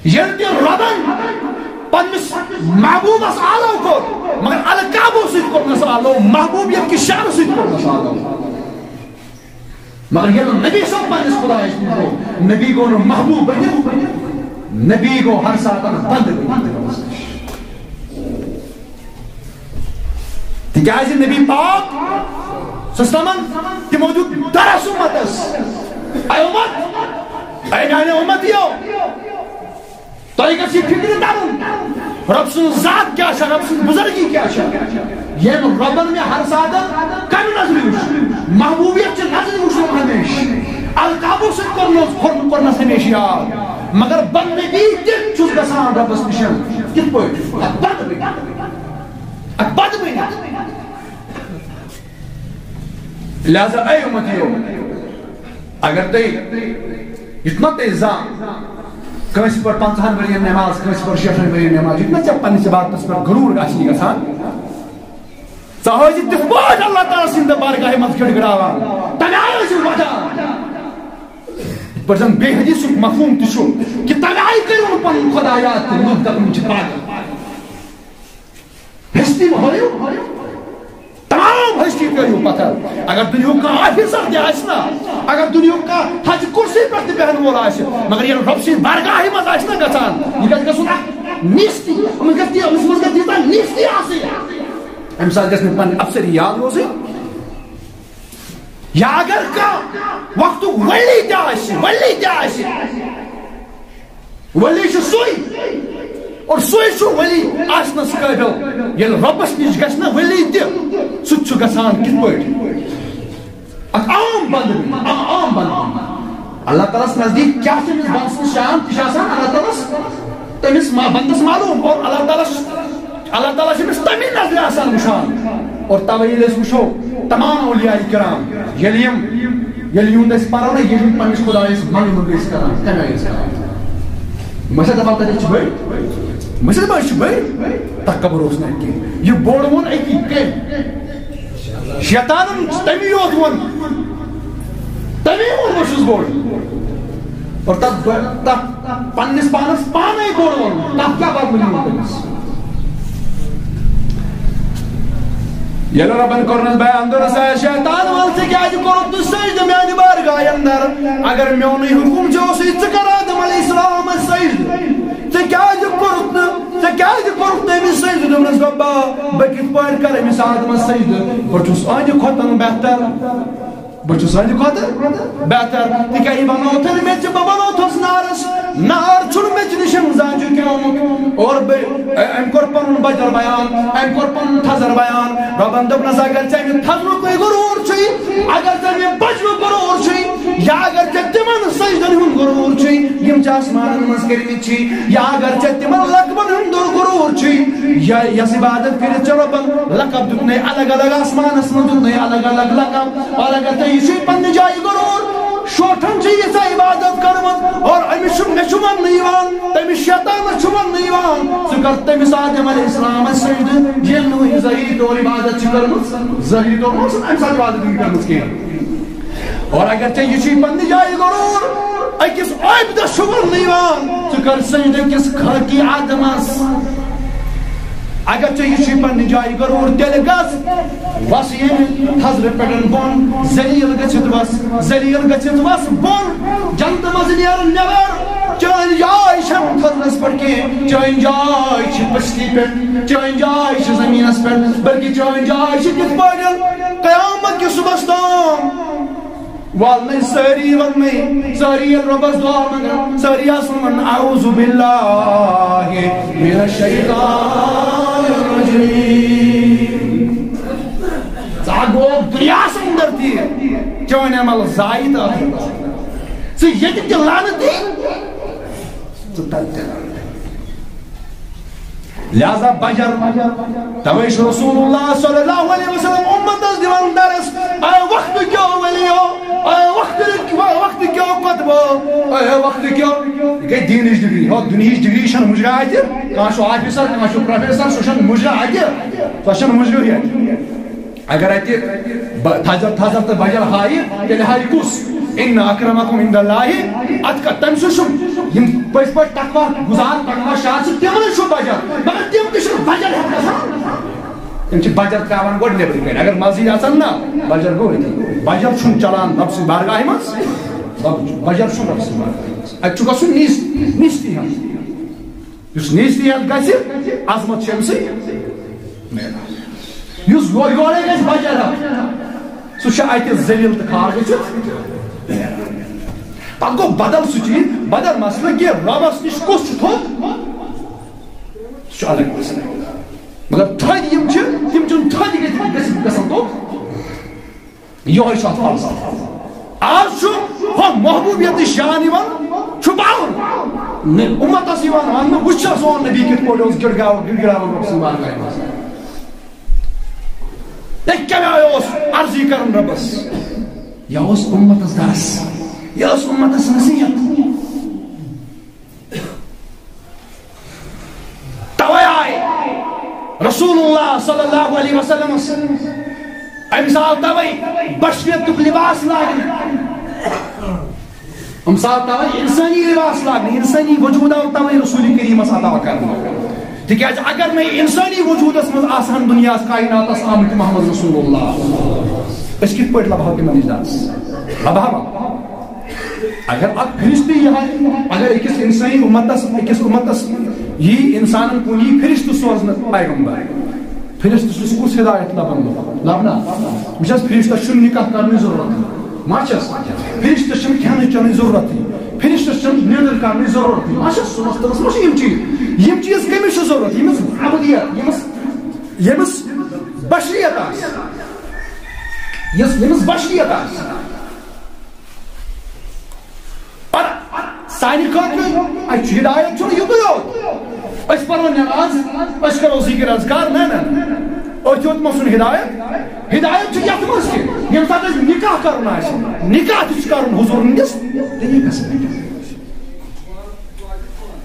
ییٚلہِ تہِ رۄبن پننِس محبوبس آلو کوٚر، مگر القابو سۭتۍ کوٚرنس آلو، محبوبیت کہِ شانہٕ سۭتۍ کوٚرنس آلو۔ مگر ییٚلہِ نبی صٲب پننِس خدایس نِش گوٚو، نبی گوٚو نہٕ محبوب بٔنِتھ، نبی گوٚو ہر ساتن بنٛد بٔنِتھ۔ تِکیازِ نبی پاک صلی اللہ علیہ وسلمن تِمو دیُت درس اُمتس، اے اُمت، اے میانہِ اُمتیو، تۄہہِ گژھِ یہِ فِکرِ تَرُن، رۄب سٕنٛز ذات کیٛاہ چھےٚ، رۄب سٕنٛز بُزرگی کیٛاہ چھےٚ۔ ییٚمۍ رۄبن مےٚ ہر ساتہٕ کَمہِ نظرِ وٕچھ، محبوبیت چہِ نظرِ وٕچھنم ہمیشہٕ، القابو سۭتۍ کوٚرنس، کوٚر-، کوٚرنس ہمیشہٕ یاد، مگر بندگی تہِ چھُس گژھان رۄبس نِش۔ کِتھ پٲٹھۍ؟ اَتھ بنٛد بٔنِتھ۔ اَتھ بنٛد بٔنِتھ۔ لہذا اے اُمتیو، اگر تُہۍ، یُتھ نہ تُہۍ زانٛہہ کٲنٛسہِ پٮ۪ٹھ پنٛژاہن ؤرین نماز، کٲنٛسہِ پٮ۪ٹھ شیٹھن ؤرین نماز، یُتھ نہ ژےٚ پننِس عبادتس پٮ۪ٹھ غروٗر آسی گژھان، ژٕ ٲسۍ تِتھ پٲٹھۍ اللہ تعالیٰ سٕنٛدِ بارگاہہِ منٛز گِڑگِڑاوان، تَمہِ آیہِ ٲسۍ وَدان۔ یِتھ پٲٹھۍ زن بیٚیہِ حدیثُک مفہوم تہِ چھُ کہِ تَمہِ آیہِ کٔرِو نہٕ پنُن خۄدا یاد تہٕ لُکھ دَپان چھِ پاگل۔ ہستی مہٕ ہٲیِو، تمام ہستی ترٲیِو پتھر۔ اگر دُنیاہُک کانٛہہ آفیسر تہِ آسہِ نا، اگر دُنیاہُک کانٛہہ تھزِ کُرسی پٮ۪ٹھ تہِ بیٚہن وول آسہِ، مگر ییٚلہِ رۄب سٕنٛزِ بارگاہہِ منٛز آسہِ نا گژھان، یہِ گژھِ گژھُن اکھ نیستی، أمِس گژھِ تہِ، أمِس منٛز گژھِ تیٖژاہ نیستی آسٕنۍ، اَمہِ ساتہٕ گژھِ نہٕ پنٕنۍ افسری یاد روزٕنۍ۔ یا اگر کانٛہہ وقتُک ولی تہِ آسہِ، ولی تہِ آسہِ، ولی چھُ سُے، اور سُے چھُ ولی آسنس قٲبِل۔ ییٚلہِ رۄبس نِش گژھِ نہ ولی تہِ، سُہ تہِ چھُ گژھان کِتھ پٲٹھۍ؟ اکھ عام بندٕ، اکھ عام بندٕ۔ اللہ تعالیٰ ہس نزدیٖک کیٛاہ چھُ أمِس بنٛد سٕنٛز شان، تہِ چھُ آسان اللہ تعالیٰ ہس، تٔمِس ما-، بندس معلوم، اور اللہ تعالیٰ ہس، اللہ تعالیٰ چھُ أمِس تَمی نظرِ آسان وٕچھان۔ اور توے ییٚلہِ أسۍ وٕچھو تمام اولیاء کرام، ییٚلہِ یِم، ییٚلہِ یِہُنٛد أسۍ پرو نہ، ییٚلہِ یِم پننِس خدایس منٛگہٕ منٛگہٕ ٲسۍ کران، کمہِ آیہِ ٲسۍ کران؟ یِم ٲسۍ دپان تتہِ چھِ بٔڑۍ، یِم ٲسۍ دپان أسۍ چھِ بٔڑۍ، تکبر اوس نہٕ اَتہِ کینٛہہ۔ یہِ بوٚڑ ووٚن أکی کٔمۍ؟ شیطانن تَمی یوت ووٚن، تَمی ووٚن بہٕ چھُس بوٚڑ۔ اور تَتھ بٔڑ-، تَتھ پننِس پانس پانے بوٚڑ ووٚن، تَتھ کیٛاہ بدلہٕ نیوٗ تٔمِس؟ ییٚلہِ رۄبن کوٚرنس بیان، دوٚپنس، "اے شیطان، وَل ژےٚ کیٛازِ کوٚرُتھ تُہۍ سجدٕ میانہِ بارگاہہِ اندر؟ اگر میونُے حُکُم چھُ اوسُے، ژٕ کر آدم علیہ السلامس سجدٕ؟ ژےٚ کیٛازِ کوٚرُتھ نہٕ؟" ژےٚ کیٛازِ کوٚرُتھ تٔمِس سجدٕ؟ دوٚپنَس، "بَبا، بہٕ کِتھ پٲٹھۍ کَرٕ أمِس آدمَس سجدٕ؟ بہٕ چھُس أہنٛدِ کھۄتہٕ بہتر۔ بہٕ چھُس أہنٛدِ کھۄتہٕ بہتر۔ تِکیٛازِ یہِ بنووتھَن مےٚ ژٕ، بہٕ بنووتھَس نارَس۔ نار چھُنہٕ مےٚ ژٕ نِش زانٛہہ جُکیومُت۔" اور بہٕ، أمۍ کوٚر پَنُن بجر بیان، أمۍ کوٚر پَنُن تھزر بیان۔ رۄبَن دوٚپنَس، اگر ژےٚ مےٚ تھزرُکُے غروٗر چھُے، اگر ژےٚ مےٚ بجرُک غروٗر چھُے، یا اگر ژےٚ تِمن سجدن ہُنٛد غروٗر چھُے، یِم چھِ آسمانن منٛز کٔرمٕتۍ چھِ، یا اگر ژےٚ تِمن لقبن ہُنٛد غروٗر چھُے، یا یۄس عبادت کٔرِتھ ژےٚ رۄبن لقب دیُتنَے الگ الگ، آسمانس منٛز دیُتنَے الگ الگ لقب، اور اگر ژےٚ یہِ چھُے پننہِ جایہِ غروٗر، شوٹھن چھِ ییٖژاہ عبادت کٔرمٕژ، اور أمِس چھُ، مےٚ چھُ وننہٕ یِوان، تٔمِس شیطانس چھُ وننہٕ یِوان، ژٕ کر تٔمِس آدم علیہ السلامس سجدٕ، ییٚمۍ نہٕ وٕنہِ ظٲہری طور عبادت چھِ کٔرمٕژ، ظٲہری طور ما ٲسٕن أمۍ ساتہٕ عبادت یِم کٔرمٕژ کینٛہہ۔ اور اگر ژےٚ یہِ چھُے پننہِ جایہِ غروٗر، أکِس عٲبدس چھُ وننہٕ یِوان، ژٕ کر سجدٕ أکِس خٲکی آدمس۔ اگر ژےٚ یہِ چھُے پننہِ جایہِ غروٗر، تیٚلہِ گژھ، وس ییٚمہِ تھزرٕ پٮ۪ٹھ بۄن، ذلیل گٔژھِتھ وس، ذلیل گٔژھِتھ وس بۄن، جنتہٕ منٛز نیر نٮ۪بر۔ چٲنۍ جاے چھَنہٕ تھزرس پٮ۪ٹھ کینٛہہ، چٲنۍ جاے چھِ پستی پٮ۪ٹھ، چٲنۍ جاے چھِ زمینس پٮ۪ٹھ، بلکہِ چٲنۍ جاے چھِ کِتھ پٲٹھۍ؟ قیامت کِس صبحس تام۔ والنَے سٲری، وننَے سٲری، ییٚلہِ رۄبَس دُعا منٛگان، سٲری آسان وَنان، "اعوذ باللہ من الشیطان الرجیم۔" ژٕ ہا گوٚو دُنیاہَس اندر تہِ، چٲنۍ عمل ضایع تہٕ ٲخرت۔ ژٕ ییٚتہِ تہِ لعنتی، ژٕ تَتہِ تہِ لعنتی۔ لہذا بجر، توے چھُ رسول اللہ صلی اللہ علیہ وسلم امتس دِوان درس، اے وقت کیو ولیو، اے وقت، وقت کیو کتبو، اے وقت کیو۔ یہِ گٔے دیٖنٕچ ڈگری، ہو دُنہِچ ڈگری چھَنہٕ مُجرا اَتہِ، کانٛہہ چھُ آفیسر، کانٛہہ چھُ پروفیسر، سُہ چھَنہٕ مُجرا اَتہِ، سۄ چھَنہٕ مُجرا ییٚتہِ۔ اگر اَتہِ ب-، تھزر، تھزر تہٕ بجر ہایہِ، تیٚلہِ ہایہِ کُس؟ ان اکرمکم عند اللہ اتقاکم۔ تٔمۍ سُنٛد چھُ، یِم پٔزۍ پٲٹھۍ تقوی گُزار، تقوی شاہ چھِ، تِمنٕے چھُ بجر۔ مگر تِم تہِ چھِنہٕ بجر ہٮ۪تھ گژھان۔ تِم چھِ بجر ترٛاوان گۄڈٕ نیٚبرٕ کَنہِ۔ اگر مسجد اژن نا، بجر گوٚو أتی۔ بجر چھُنہٕ چلان رۄب سٕنٛدِ بارگاہہِ منٛز۔ بجر چھُنہٕ رۄب سٕنٛدِ بارگاہہِ منٛز۔ اَتہِ چھُ گژھُن نیٖز-، نیٖستی ہن۔ یُس نیٖستی ہٮ۪تھ گژھِ، عظمت چھِ أمۍ سٕے میلان۔ یُس یو-، یورے گژھِ بجر ہٮ۪تھ، سُہ چھُ اَتہِ ذلیل تہٕ خوار گٔژھِتھ۔ پتہٕ گوٚو بدل سُہ چیٖز، بدل مسلہٕ کہِ رۄبس نِش کُس چھُ تھوٚد؟ سُہ چھُ الگ مسلہٕ۔ مگر تھٔدۍ یِم چھِ، تِم چھِنہٕ تھٔدۍ گٔژھِتھ گژھِ-، گژھن توٚت۔ یِہوٚے چھُ اَتھ فلسفہٕ۔ آز چھُ ہۄ محبوبیت شان یِوان چھُپاوُن۔ نہ، اُمتس یِوان وننہٕ، وٕچھ سا سون نبی کِتھ پٲٹھۍ اوس گِڑگاوان، گِڑگِڑاوان رۄب سٕنٛدِ بارگاہہِ منٛز۔ تٔمۍ کَمہِ آیہِ اوس عرضی کران رۄبس؟ یہِ اوس اُمتس درس، یہِ اوس اُمتس نصیحت۔ توے آے رسول اللہ صلی اللہ علیہ وسلمس، أمِس آو توے بشریتُک لباس لاگنہٕ، أمِس آو توے انسٲنی لباس لاگنہٕ، انسٲنی وجود آو توے رسول کریمس عطا کرنہٕ۔ تِکیازِ اگر نہٕ انسٲنی وجودس منٛز آسہٕ ہن دُنیاہس کائناتس آمٕتۍ محمد رسول اللہ، أسۍ کِتھ پٲٹھۍ لبہو تِمن نِش درس؟ لبہو۔ اگر اکھ فرشتہٕ یی ہا، اگر أکِس انسٲنی اُمتس، أکِس اُمتس یی انسانن کُن یی فرشتہٕ سوزنہٕ پیغمبر، فرشتہٕ چھُس کُس ہدایت لبن وول؟ لبنا۔ وٕچھ حظ، فرشتس چھُنہٕ نکاح کرنٕچ ضروٗرت۔ ما چھس؟ فرشتس چھُنہٕ کھٮ۪نٕچ چٮ۪نٕچ ضروٗرتٕے۔ فرشتس چھنہٕ نیٚدٕر کرنٕچ ضروٗرت۔ اچھا، صُبحس تلس ما چھِ یِم چیٖز؟ یِم چیٖز کٔمِس چھِ ضروٗرت؟ ییٚمِس ابدیت، ییٚمِس، ییٚمِس بشریت آسہِ، یۄس، ییٚمِس بشریت آسہِ۔ اور سانہِ خٲطرٕ، اَسہِ چھُ ہدایت چھُنہٕ یُتُے یوت۔ أسۍ پرو نماز، أسۍ کرو ذکر اذکار، نہ، نہ، نہ۔ أتھۍ یوت ما چھُنہٕ ہدایت؟ ہدایت چھُ یتھ منٛز تہِ، ییٚمہِ ساتہٕ أسۍ نکاح کرُن آسہِ، نکاح تہِ چھُ کرُن حضوٗر ہٕنٛدِس طریٖقس پٮ۪ٹھ۔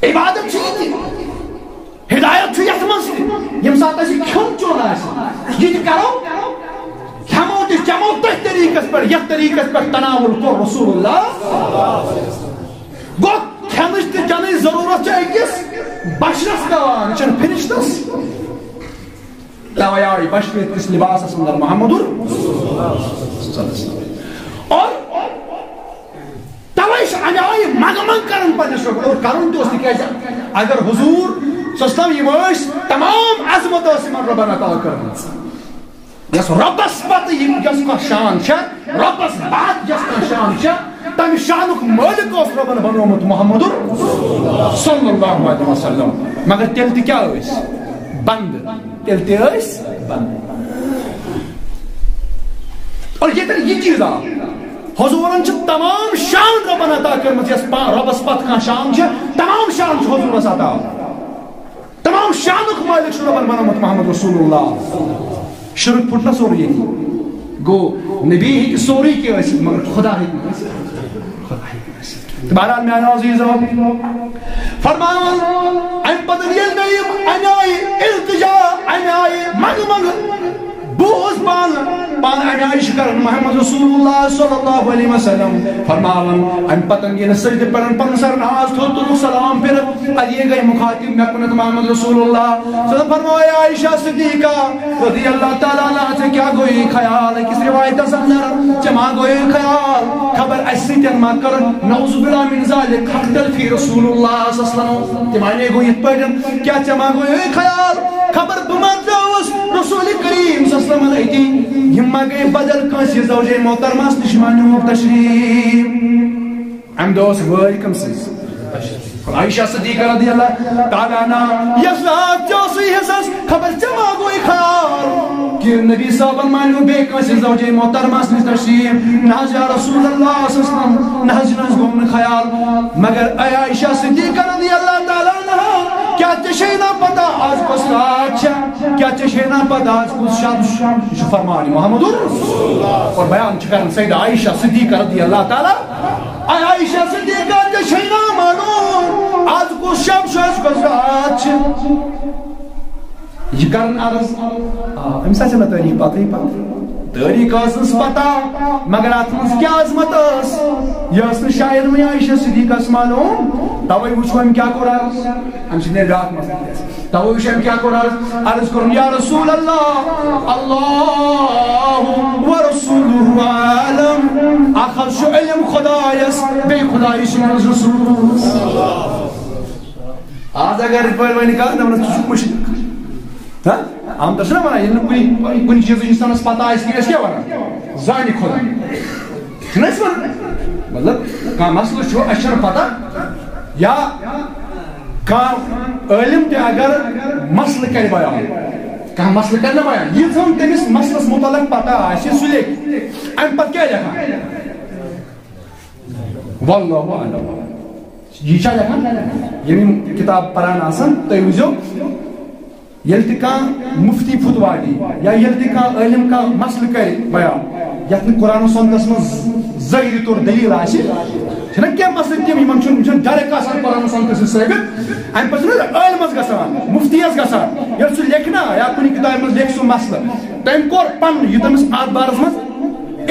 عبادت چھِ یہِ تہِ۔ ہدایت چھُ یتھ منٛز تہِ، ییٚمہِ ساتہٕ اَسہِ کھیوٚن چیوٚن آسہِ، یہِ تہِ کرو، کھٮ۪مو تہِ چٮ۪مو تٔتھۍ طریٖقس پٮ۪ٹھ، یتھ طریٖقس پٮ۪ٹھ تناول کوٚر رسول اللہ۔ گوٚو، کھٮ۪نٕچ تہٕ چٮ۪نٕچ ضروٗرت چھِ أکِس بشرس پٮ۪وان، یہِ چھَنہٕ فرشتس۔ توے آو یہِ بشریت کِس لباسس اندر محمد اور توے چھِ اَمہِ آیہِ منٛگہٕ منٛگ کران پننِس رۄبَس، اور کرُن تہِ اوس، تِکیازِ اگر حضوٗر صلی اللہ علیہ وسلم یِم ٲسۍ، تمام عظمت ٲس یِمن رۄبن عطا کٔرمٕژ۔ یۄس رۄبَس پتہٕ یِم، یۄس کانٛہہ شان چھےٚ، رۄبَس بعد یۄس کانٛہہ شان چھےٚ، تَمہِ شانُک مٲلِک اوس رۄبَن بنوومُت محمد صلی اللہ علیہ وسلم۔ مگر تیٚلہِ تہِ کیٛاہ ٲسۍ؟ بنٛدٕ۔ تیٚلہِ تہِ ٲسۍ بنٛدٕ۔ اور ییٚتٮ۪ن یہِ چیٖز آو، حضوٗرن چھِ تمام شان رۄبَن عطا کٔرمٕژ، یۄس پا-، رۄبَس پتہٕ کانٛہہ شان چھِ، تمام شان چھُ حضوٗرس عطا۔ تمام شانُک مٲلِک چھُ رۄبَن بنوومُت محمد رسول اللہ۔ شرک پھُٹ نہ سورُے ییٚتی۔ گوٚو، نبی ہیٚکہِ سورُے کینٛہہ ٲسِتھ، مگر خدا ہیٚکہِ نہٕ ٲسِتھ۔ خدا ہیٚکہِ نہٕ ٲسِتھ۔ تہٕ بہرحال، میانیو عزیزو، فرمان، اَمہِ پتہٕ ییٚلہِ مےٚ یِم اَمہِ آیہِ التجا، اَمہِ آیہِ منٛگہٕ منٛگہٕ، بوٗز پانہٕ، پانہٕ اَمہِ آیہِ چھِ کران محمد رسول اللہ صلی اللہ علیہ وسلم فرماوان، اَمہِ پتہٕ ییٚلہِ سجدٕ پٮ۪ٹھ پنُن سر ناز تھوٚد، تُلُکھ سلام پھِرٕ، اَدٕ یہِ گٔے مخاطب مےٚ کُنتھ محمد رسول اللہ صلی اللہ علیہ وسلم۔ فرمایا عائشہ صدیقہ رضی اللہ تعالیٰ عنہا، ژےٚ کیٛاہ گوٚو یہِ خیال؟ أکِس رِوایتَس اندر، ژےٚ ما گوٚو یہِ خیال؟ خبر اَسہِ سۭتۍ ما کٔر، نعوذ باللہ من ذالک، حق تلفی رسول اللہ صلی اللہ علیہ وسلم۔ تِم آنے گوٚو یِتھ پٲٹھۍ، کیٛاہ ژےٚ ما گوٚو یہِ خیال؟ خبر بہٕ ما درٛاوُس رسول کریم صلی اللہ علیہ وسلم أتی؟ یِم ما گٔے بدل کٲنٛسہِ زوجے محترمس نِش ما نیوٗکھ تشریٖف؟ اَمہِ دۄہ ٲس وٲرۍ کٔمۍ سٕنٛز؟ عائشہ صدیقہ رضی اللہ تعالیٰ عنہا، یۄس راتھ ژےٚ اوسُے حصس، خبر ژےٚ ما گوٚوُے خیال کہِ نبی صٲبن ما نیوٗ بیٚیہِ کٲنٛسہِ زوجے محترمس نِش تشریٖف؟ نہ حظ یا رسول اللہ صلی اللہ علیہ وسلم، نہ حظ، نہ حظ گوٚم نہٕ خیال۔ مگر اے عائشہ صدیقہ رضی اللہ تعالیٰ عنہا، کیٛاہ ژےٚ چھے نا پتہ آز کۄس راتھ چھےٚ؟ کیٛاہ ژےٚ چھے نا پتہ آز کُس شب چھُ؟ یہِ چھُ فرمان محمد رسول اللہ۔ اور بیان چھِ کران سیدہ عائشہ صدیقہ رضی اللہ تعالیٰ اے عائشہ صدیقہ، ژےٚ چھے نا معلوم آز کُس شب چھُ، آز کۄس راتھ چھِ؟ یہِ کرن عرض، آ، أمِس آسہِ نہٕ تٲریٖخ پتہٕے پتہٕ۔ تٲریٖخ ٲسٕس پتہ، مگر اتھ منٛز کیٛاہ عظمت ٲس، یہِ ٲس نہٕ شاید وۄنۍ عائشہ صدیقس معلوم۔ توے وٕچھو أمۍ کیٛاہ کوٚر عرض۔ أمۍ سٕنٛدِ بیٛاکھ مسلہٕ تہِ آسہِ۔ توے وٕچھ أمۍ کیٛاہ کوٚر عرض۔ عرض کوٚرُن، یا رسول اللہ، اللہ و رسولہ عالم۔ اکھ حظ چھُ علم خدایس، بیٚیہِ خدایہِ سٕنٛدِس رسوٗلس۔ آز اگر یِتھ پٲٹھۍ وۄنۍ کانٛہہ دَپان، ژٕ چھُکھ مُشرِک۔ ہا؟ عام طور چھِنہ وَنان، ییٚلہِ نہٕ کُنہِ، کُنہِ چیٖزٕچ اِنسانَس پَتہ آسہِ کینٛہہ، أسۍ کیٛاہ وَنان؟ زانہِ خۄدا۔ چھِنہ أسۍ وَنان؟ مطلب، کانٛہہ مسلہٕ چھُ، اَسہِ چھَنہٕ پَتہ، یا کانٛہہ عٲلِم تہِ اگر مسلہٕ کَرِ بیان، کانٛہہ مسلہٕ کَرِ نہ بیان، ییٖژ ہن تٔمِس مسلَس مُتعلق پَتہ آسہِ، سُہ لیکھِ۔ اَمہِ پَتہٕ کیٛاہ لیکھان؟ واللہ اعلم۔ یہِ چھا لیکھان؟ ییٚلہِ یِم کِتاب پران آسن، تُہۍ وٕچھزیو، ییٚلہِ تہِ کانٛہہ مُفتی فتوا دی یا ییٚلہِ تہِ کانٛہہ عٲلِم کانٛہہ مسلہٕ کرِ بیان، یتھ نہٕ قرآن و سنتس منٛز ظٲہری طور دٔلیٖل آسہِ، چھِنہ کینٛہہ مسلہٕ تِم، یِمن چھُنہٕ، یِم چھِنہٕ direct آسان قرآن و سنتس سۭتۍ ثٲبت، اَمہِ پتہٕ چھُنہ عٲلمس گژھان، مُفتیس گژھان، ییٚلہِ سُہ لیکھِ نا یا کُنہِ کِتابہِ منٛز لیکھِ سُہ مسلہٕ، تٔمۍ کوٚر پنُن، یہِ تٔمِس اتھ بارس منٛز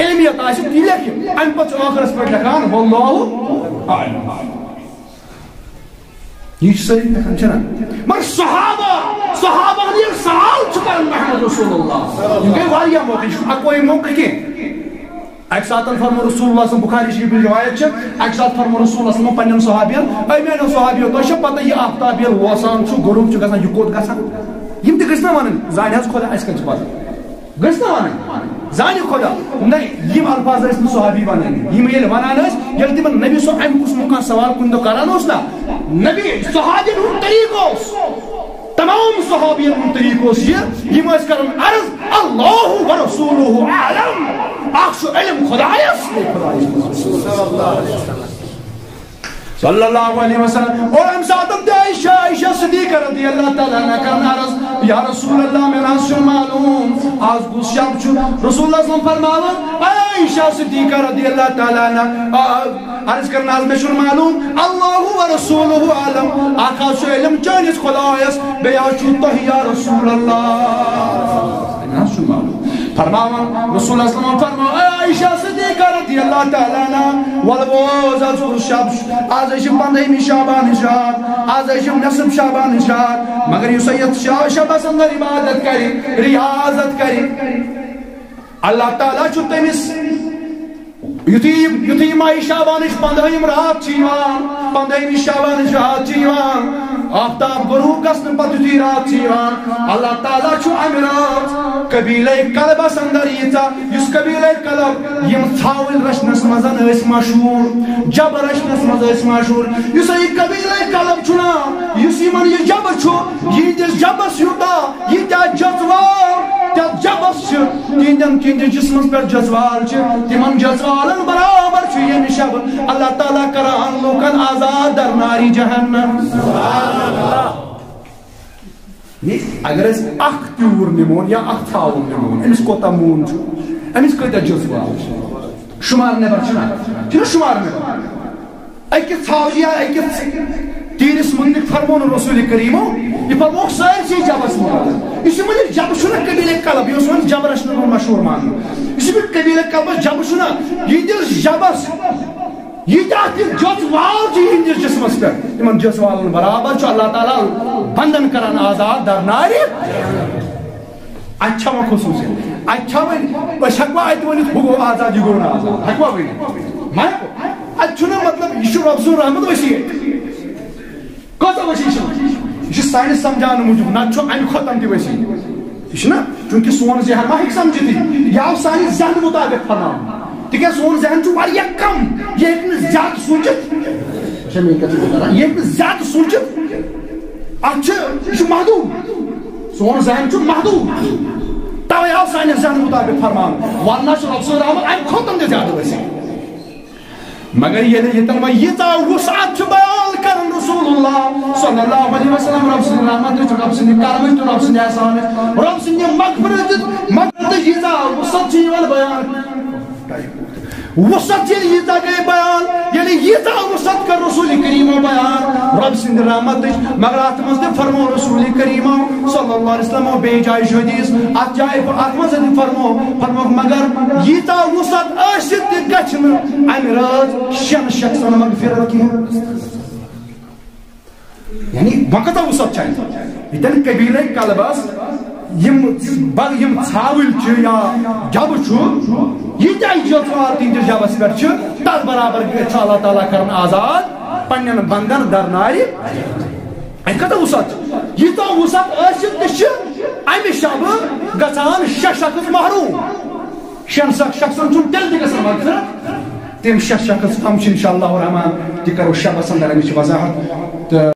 علمیت آسہِ، تہِ لیکھِ۔ اَمہِ پتہٕ چھُ ٲخرس پٮ۪ٹھ لیکھان، واللہ اعلم۔ یہِ چھُ سٲری لیکھان، چھُنہ؟ مگر صحابہ، صحابہ ییٚلہِ سوال چھُ کران محمد رسول اللہ، یِم گٔے واریاہ موقع، یہِ چھُنہٕ اَکوے موقع کینٛہہ۔ اَکہِ ساتہٕ فرمو رسول اللہ صلی اللہ علیہ وسلم، بخاری شریفٕچ روایت چھِ، اَکہِ ساتہٕ فرمو رسول اللہ صلی اللہ علیہ وسلم پننٮ۪ن صحابین، اے میانیو صحابیو، تۄہہِ چھا پتہ یہِ آفتاب ییٚلہِ وسان چھُ، غروب چھُ گژھان، یہِ کوٚت گژھان؟ یِم تہِ گٔژھۍ نہ وَنٕنۍ، زانہِ حظ خۄدا، اَسہِ کَتہِ چھِ پتہ؟ گٔژھۍ نہ وَنٕنۍ؟ زانہِ خۄدا۔ نہ، یِم الفاظ ٲسۍ نہٕ صحابی ونان۔ یِم ییٚلہِ ونان ٲسۍ، ییٚلہِ تِمن نبی صٲب امہِ قٕسمُک کانٛہہ سوال کُنہِ دۄہ کران اوس نا، نبی صحابین ہُنٛد طریٖقہٕ اوس، تمام صحابین ہُنٛد طریٖقہٕ اوس یہِ، یِم ٲسۍ کران عرض، اللہ و رسولہ اعلم، اکھ چھُ علم خدایس، بیٚیہِ خدایس۔ صلی اللہ علیہ وسلم۔ اور امہِ ساتہٕ تہِ عائشہ، عائشہ صدیقہ رضی اللہ تعالیٰ عنہا کران عرض، یا رسول اللہ، مےٚ نہ حظ چھُنہٕ معلوم آز کُس شب چھُ۔ رسول اللہ صلی اللہ علیہ وسلم فرماوان، اے عائشہ صدیقہ رضی اللہ تعالیٰ عنہا، آ، عرض کران حظ، مےٚ چھُنہٕ معلوم، اللہ و رسولہ اعلم، اکھ حظ چھُ علم چٲنِس خدایس، بیٚیہِ حظ چھُ تۄہہِ یا رسول اللہ۔ مےٚ نہ حظ چھُنہٕ معلوم۔ فرماوان، رسول اللہ صلی اللہ علیہ وسلم فرماوان، اے عائشہ صدیقہ رضی اللہ تعالیٰ عنہا، وَلہٕ بوز حظ، کُس شب چھُ؟ آز حظ چھِ پنٛدہٲیمہِ شعبان ہٕنٛز رات، آز حظ چھِ نصف شعبان ہٕنٛز رات، مگر یُس یتھ شا-، شبس اندر عبادت کرِ، ریاضت کرِ، اللہ تعالیٰ چھُ تٔمِس، یُتھُے، یُتھُے ماہِ شعبانٕچ پنٛدہٲیِم رات چھِ یِوان، پنٛدہٲیمہِ شعبانٕچ رات چھِ یِوان، آفتاب غروب گژھنہٕ پتہٕ یُتھُے رات چھِ یِوان، اللہ تعالیٰ چھُ امہِ رٲژ قبیلے کلبس اندر ییٖژاہ، یُس قبیلے کلب یِم ژھاوٕلۍ رچھنس منٛز ٲسۍ مشہوٗر، جبہٕ رچھنس منٛز ٲسۍ مشہوٗر، یُس یہِ قبیلے کلب چھُ نا، یُس یِمن یہِ جبہٕ چھُ، یِہنٛدِس جبس یوٗتاہ، ییٖتیٛاہ جژوال تتھ جبس چھِ، تِہنٛدٮ۪ن، تِہنٛدِس جسمس پٮ۪ٹھ جژوال چھِ، تِمن جژوالن برابر چھُ ییٚمہِ شبہٕ اللہ تعالیٰ کران لوٗکن آزاد در ناری جہنم۔ یہِ اگر أسۍ اکھ تیوٗر نِمون یا اکھ ژھاوُل نِمون، أمِس کوٗتاہ موٗن چھُ؟ أمِس کۭتیٛاہ جژوال چھِ؟ شُمار نٮ۪بر چھِنہ؟ چھِنہ شُمار نٮ۪بر؟ أکِس ژھاوجہِ یا أکِس تیٖرِس مُتعلِق فرموو نہٕ رسول کریٖمو، یہِ فرمووُکھ سٲرسٕے جبس مُتعلِق۔ یُس یِمن یہِ جبہٕ چھُنہ قبیلے کلب، یہِ اوس یِوان جبہٕ رچھنہٕ منٛز مشہوٗر ماننہٕ۔ یُس یہِ قبیلے کلبس جبہٕ چھُنہ، یِہنٛدِس جبس ییٖتیٛاہ تہِ جژوال چھِ یِہنٛدِس جسمس پٮ۪ٹھ، تِمن جژوالن برابر چھُ اللہ تعالیٰ بندن کران آزاد در نارِ۔ اتہِ چھا وۄنۍ خصوٗصیت؟ اتہِ چھا وۄنۍ، أسۍ ہٮ۪کوا اتہِ ؤنِتھ، ہُہ گوٚو آزاد، یہِ گوٚو نہٕ آزاد؟ ہٮ۪کوا ؤنِتھ؟ ما ہٮ۪کو؟ اتہِ چھُنہٕ مطلب، یہِ چھُ رۄب سُنٛد رحمت وسیع۔ کۭژاہ وسیع چھِ؟ یہِ چھُ سانہِ سمجھاونہٕ موٗجوٗب، نتہٕ چھُ امہِ کھۄتہٕ تہِ وسیع۔ یہِ چھُنہ، چوٗنٛکہِ سون ذہن ما ہیٚکہِ سمجھِتھ یہِ۔ یہِ آو سانہِ ذہنہٕ مُطابق فرماونہٕ۔ تِکیٛازِ سون ذہن چھُ واریاہ کم، یہِ ہیٚکہِ نہٕ زیادٕ سوٗنٛچِتھ۔ چھےٚ میٛٲنۍ کتھ سمجھ تران؟ یہِ ہیٚکہِ نہٕ زیادٕ سوٗنٛچِتھ۔ اتھ چھِ، یہِ چھُ محدوٗد۔ سون ذہن چھُ محدوٗد۔ توے آو سانہِ ذہنہٕ مُطابق فرماونہٕ۔ ورنہ چھُ رۄب سُنٛد رحمت امہِ کھۄتہٕ تہِ زیادٕ وسیع۔ مگر ییٚلہِ ییٚتٮ۪ن وۄنۍ ییٖژاہ وُسعت چھِ بیان کران رسول اللہ صلی اللہ علیہ وسلم، رۄب سٕنٛدِ رحمتٕچ، رۄب سٕنٛدِ کرمٕچ تہٕ رۄب سٕنٛدِ احسانٕچ، رۄب سٕنٛدِ مغفرتٕچ، مغفرتٕچ ییٖژاہ وُسعت چھِ یِوان بیان۔ وُسعت ییٚلہِ ییٖژاہ گٔے بیان، ییٚلہِ ییٖژاہ وُسعت کٔر رسول کریٖمو بیان رۄب سٕنٛدِ رحمتٕچ، مگر اتھ منٛز تہِ فرموو رسول کریٖمو صلی اللہ علیہ وسلمو بیٚیہِ جایہِ چھُ حدیث، اتھ جایہِ، اتھ منٛز تہِ فرموو، فرموو، مگر ییٖژاہ وُسعت ٲسِتھ تہِ گژھِ نہٕ امہِ رٲژ شٮ۪ن شخصن مغفرت کینٛہہ۔ یعنی وۄنۍ کۭژاہ وُسعت چھِ اتہِ؟ ییٚتٮ۪ن قبیلے کلبس یِم بل یِم ژھاوٕلۍ چھِ یا جبہٕ چھُ، ییٖتیٛاہ جژوال تِہنٛدِس جبس پٮ۪ٹھ چھِ، تتھ برابر چھُ اللہ تعالیٰ کران آزاد پننٮ۪ن بندن در نارِ۔ اَتہِ کۭژاہ وُسعت چھِ؟ ییٖژاہ وُسعت ٲسِتھ تہِ چھِ امہِ شبہٕ گژھان شےٚ شخص محروم۔ شٮ۪ن سَتھ شخصن چھُنہٕ تیٚلہِ تہِ گژھان مغفرت۔ تِم شےٚ شخص کم چھِ؟ انشاءاللہ الرحمن تہِ کرو شبس اندر امِچ وضاحت۔ تہٕ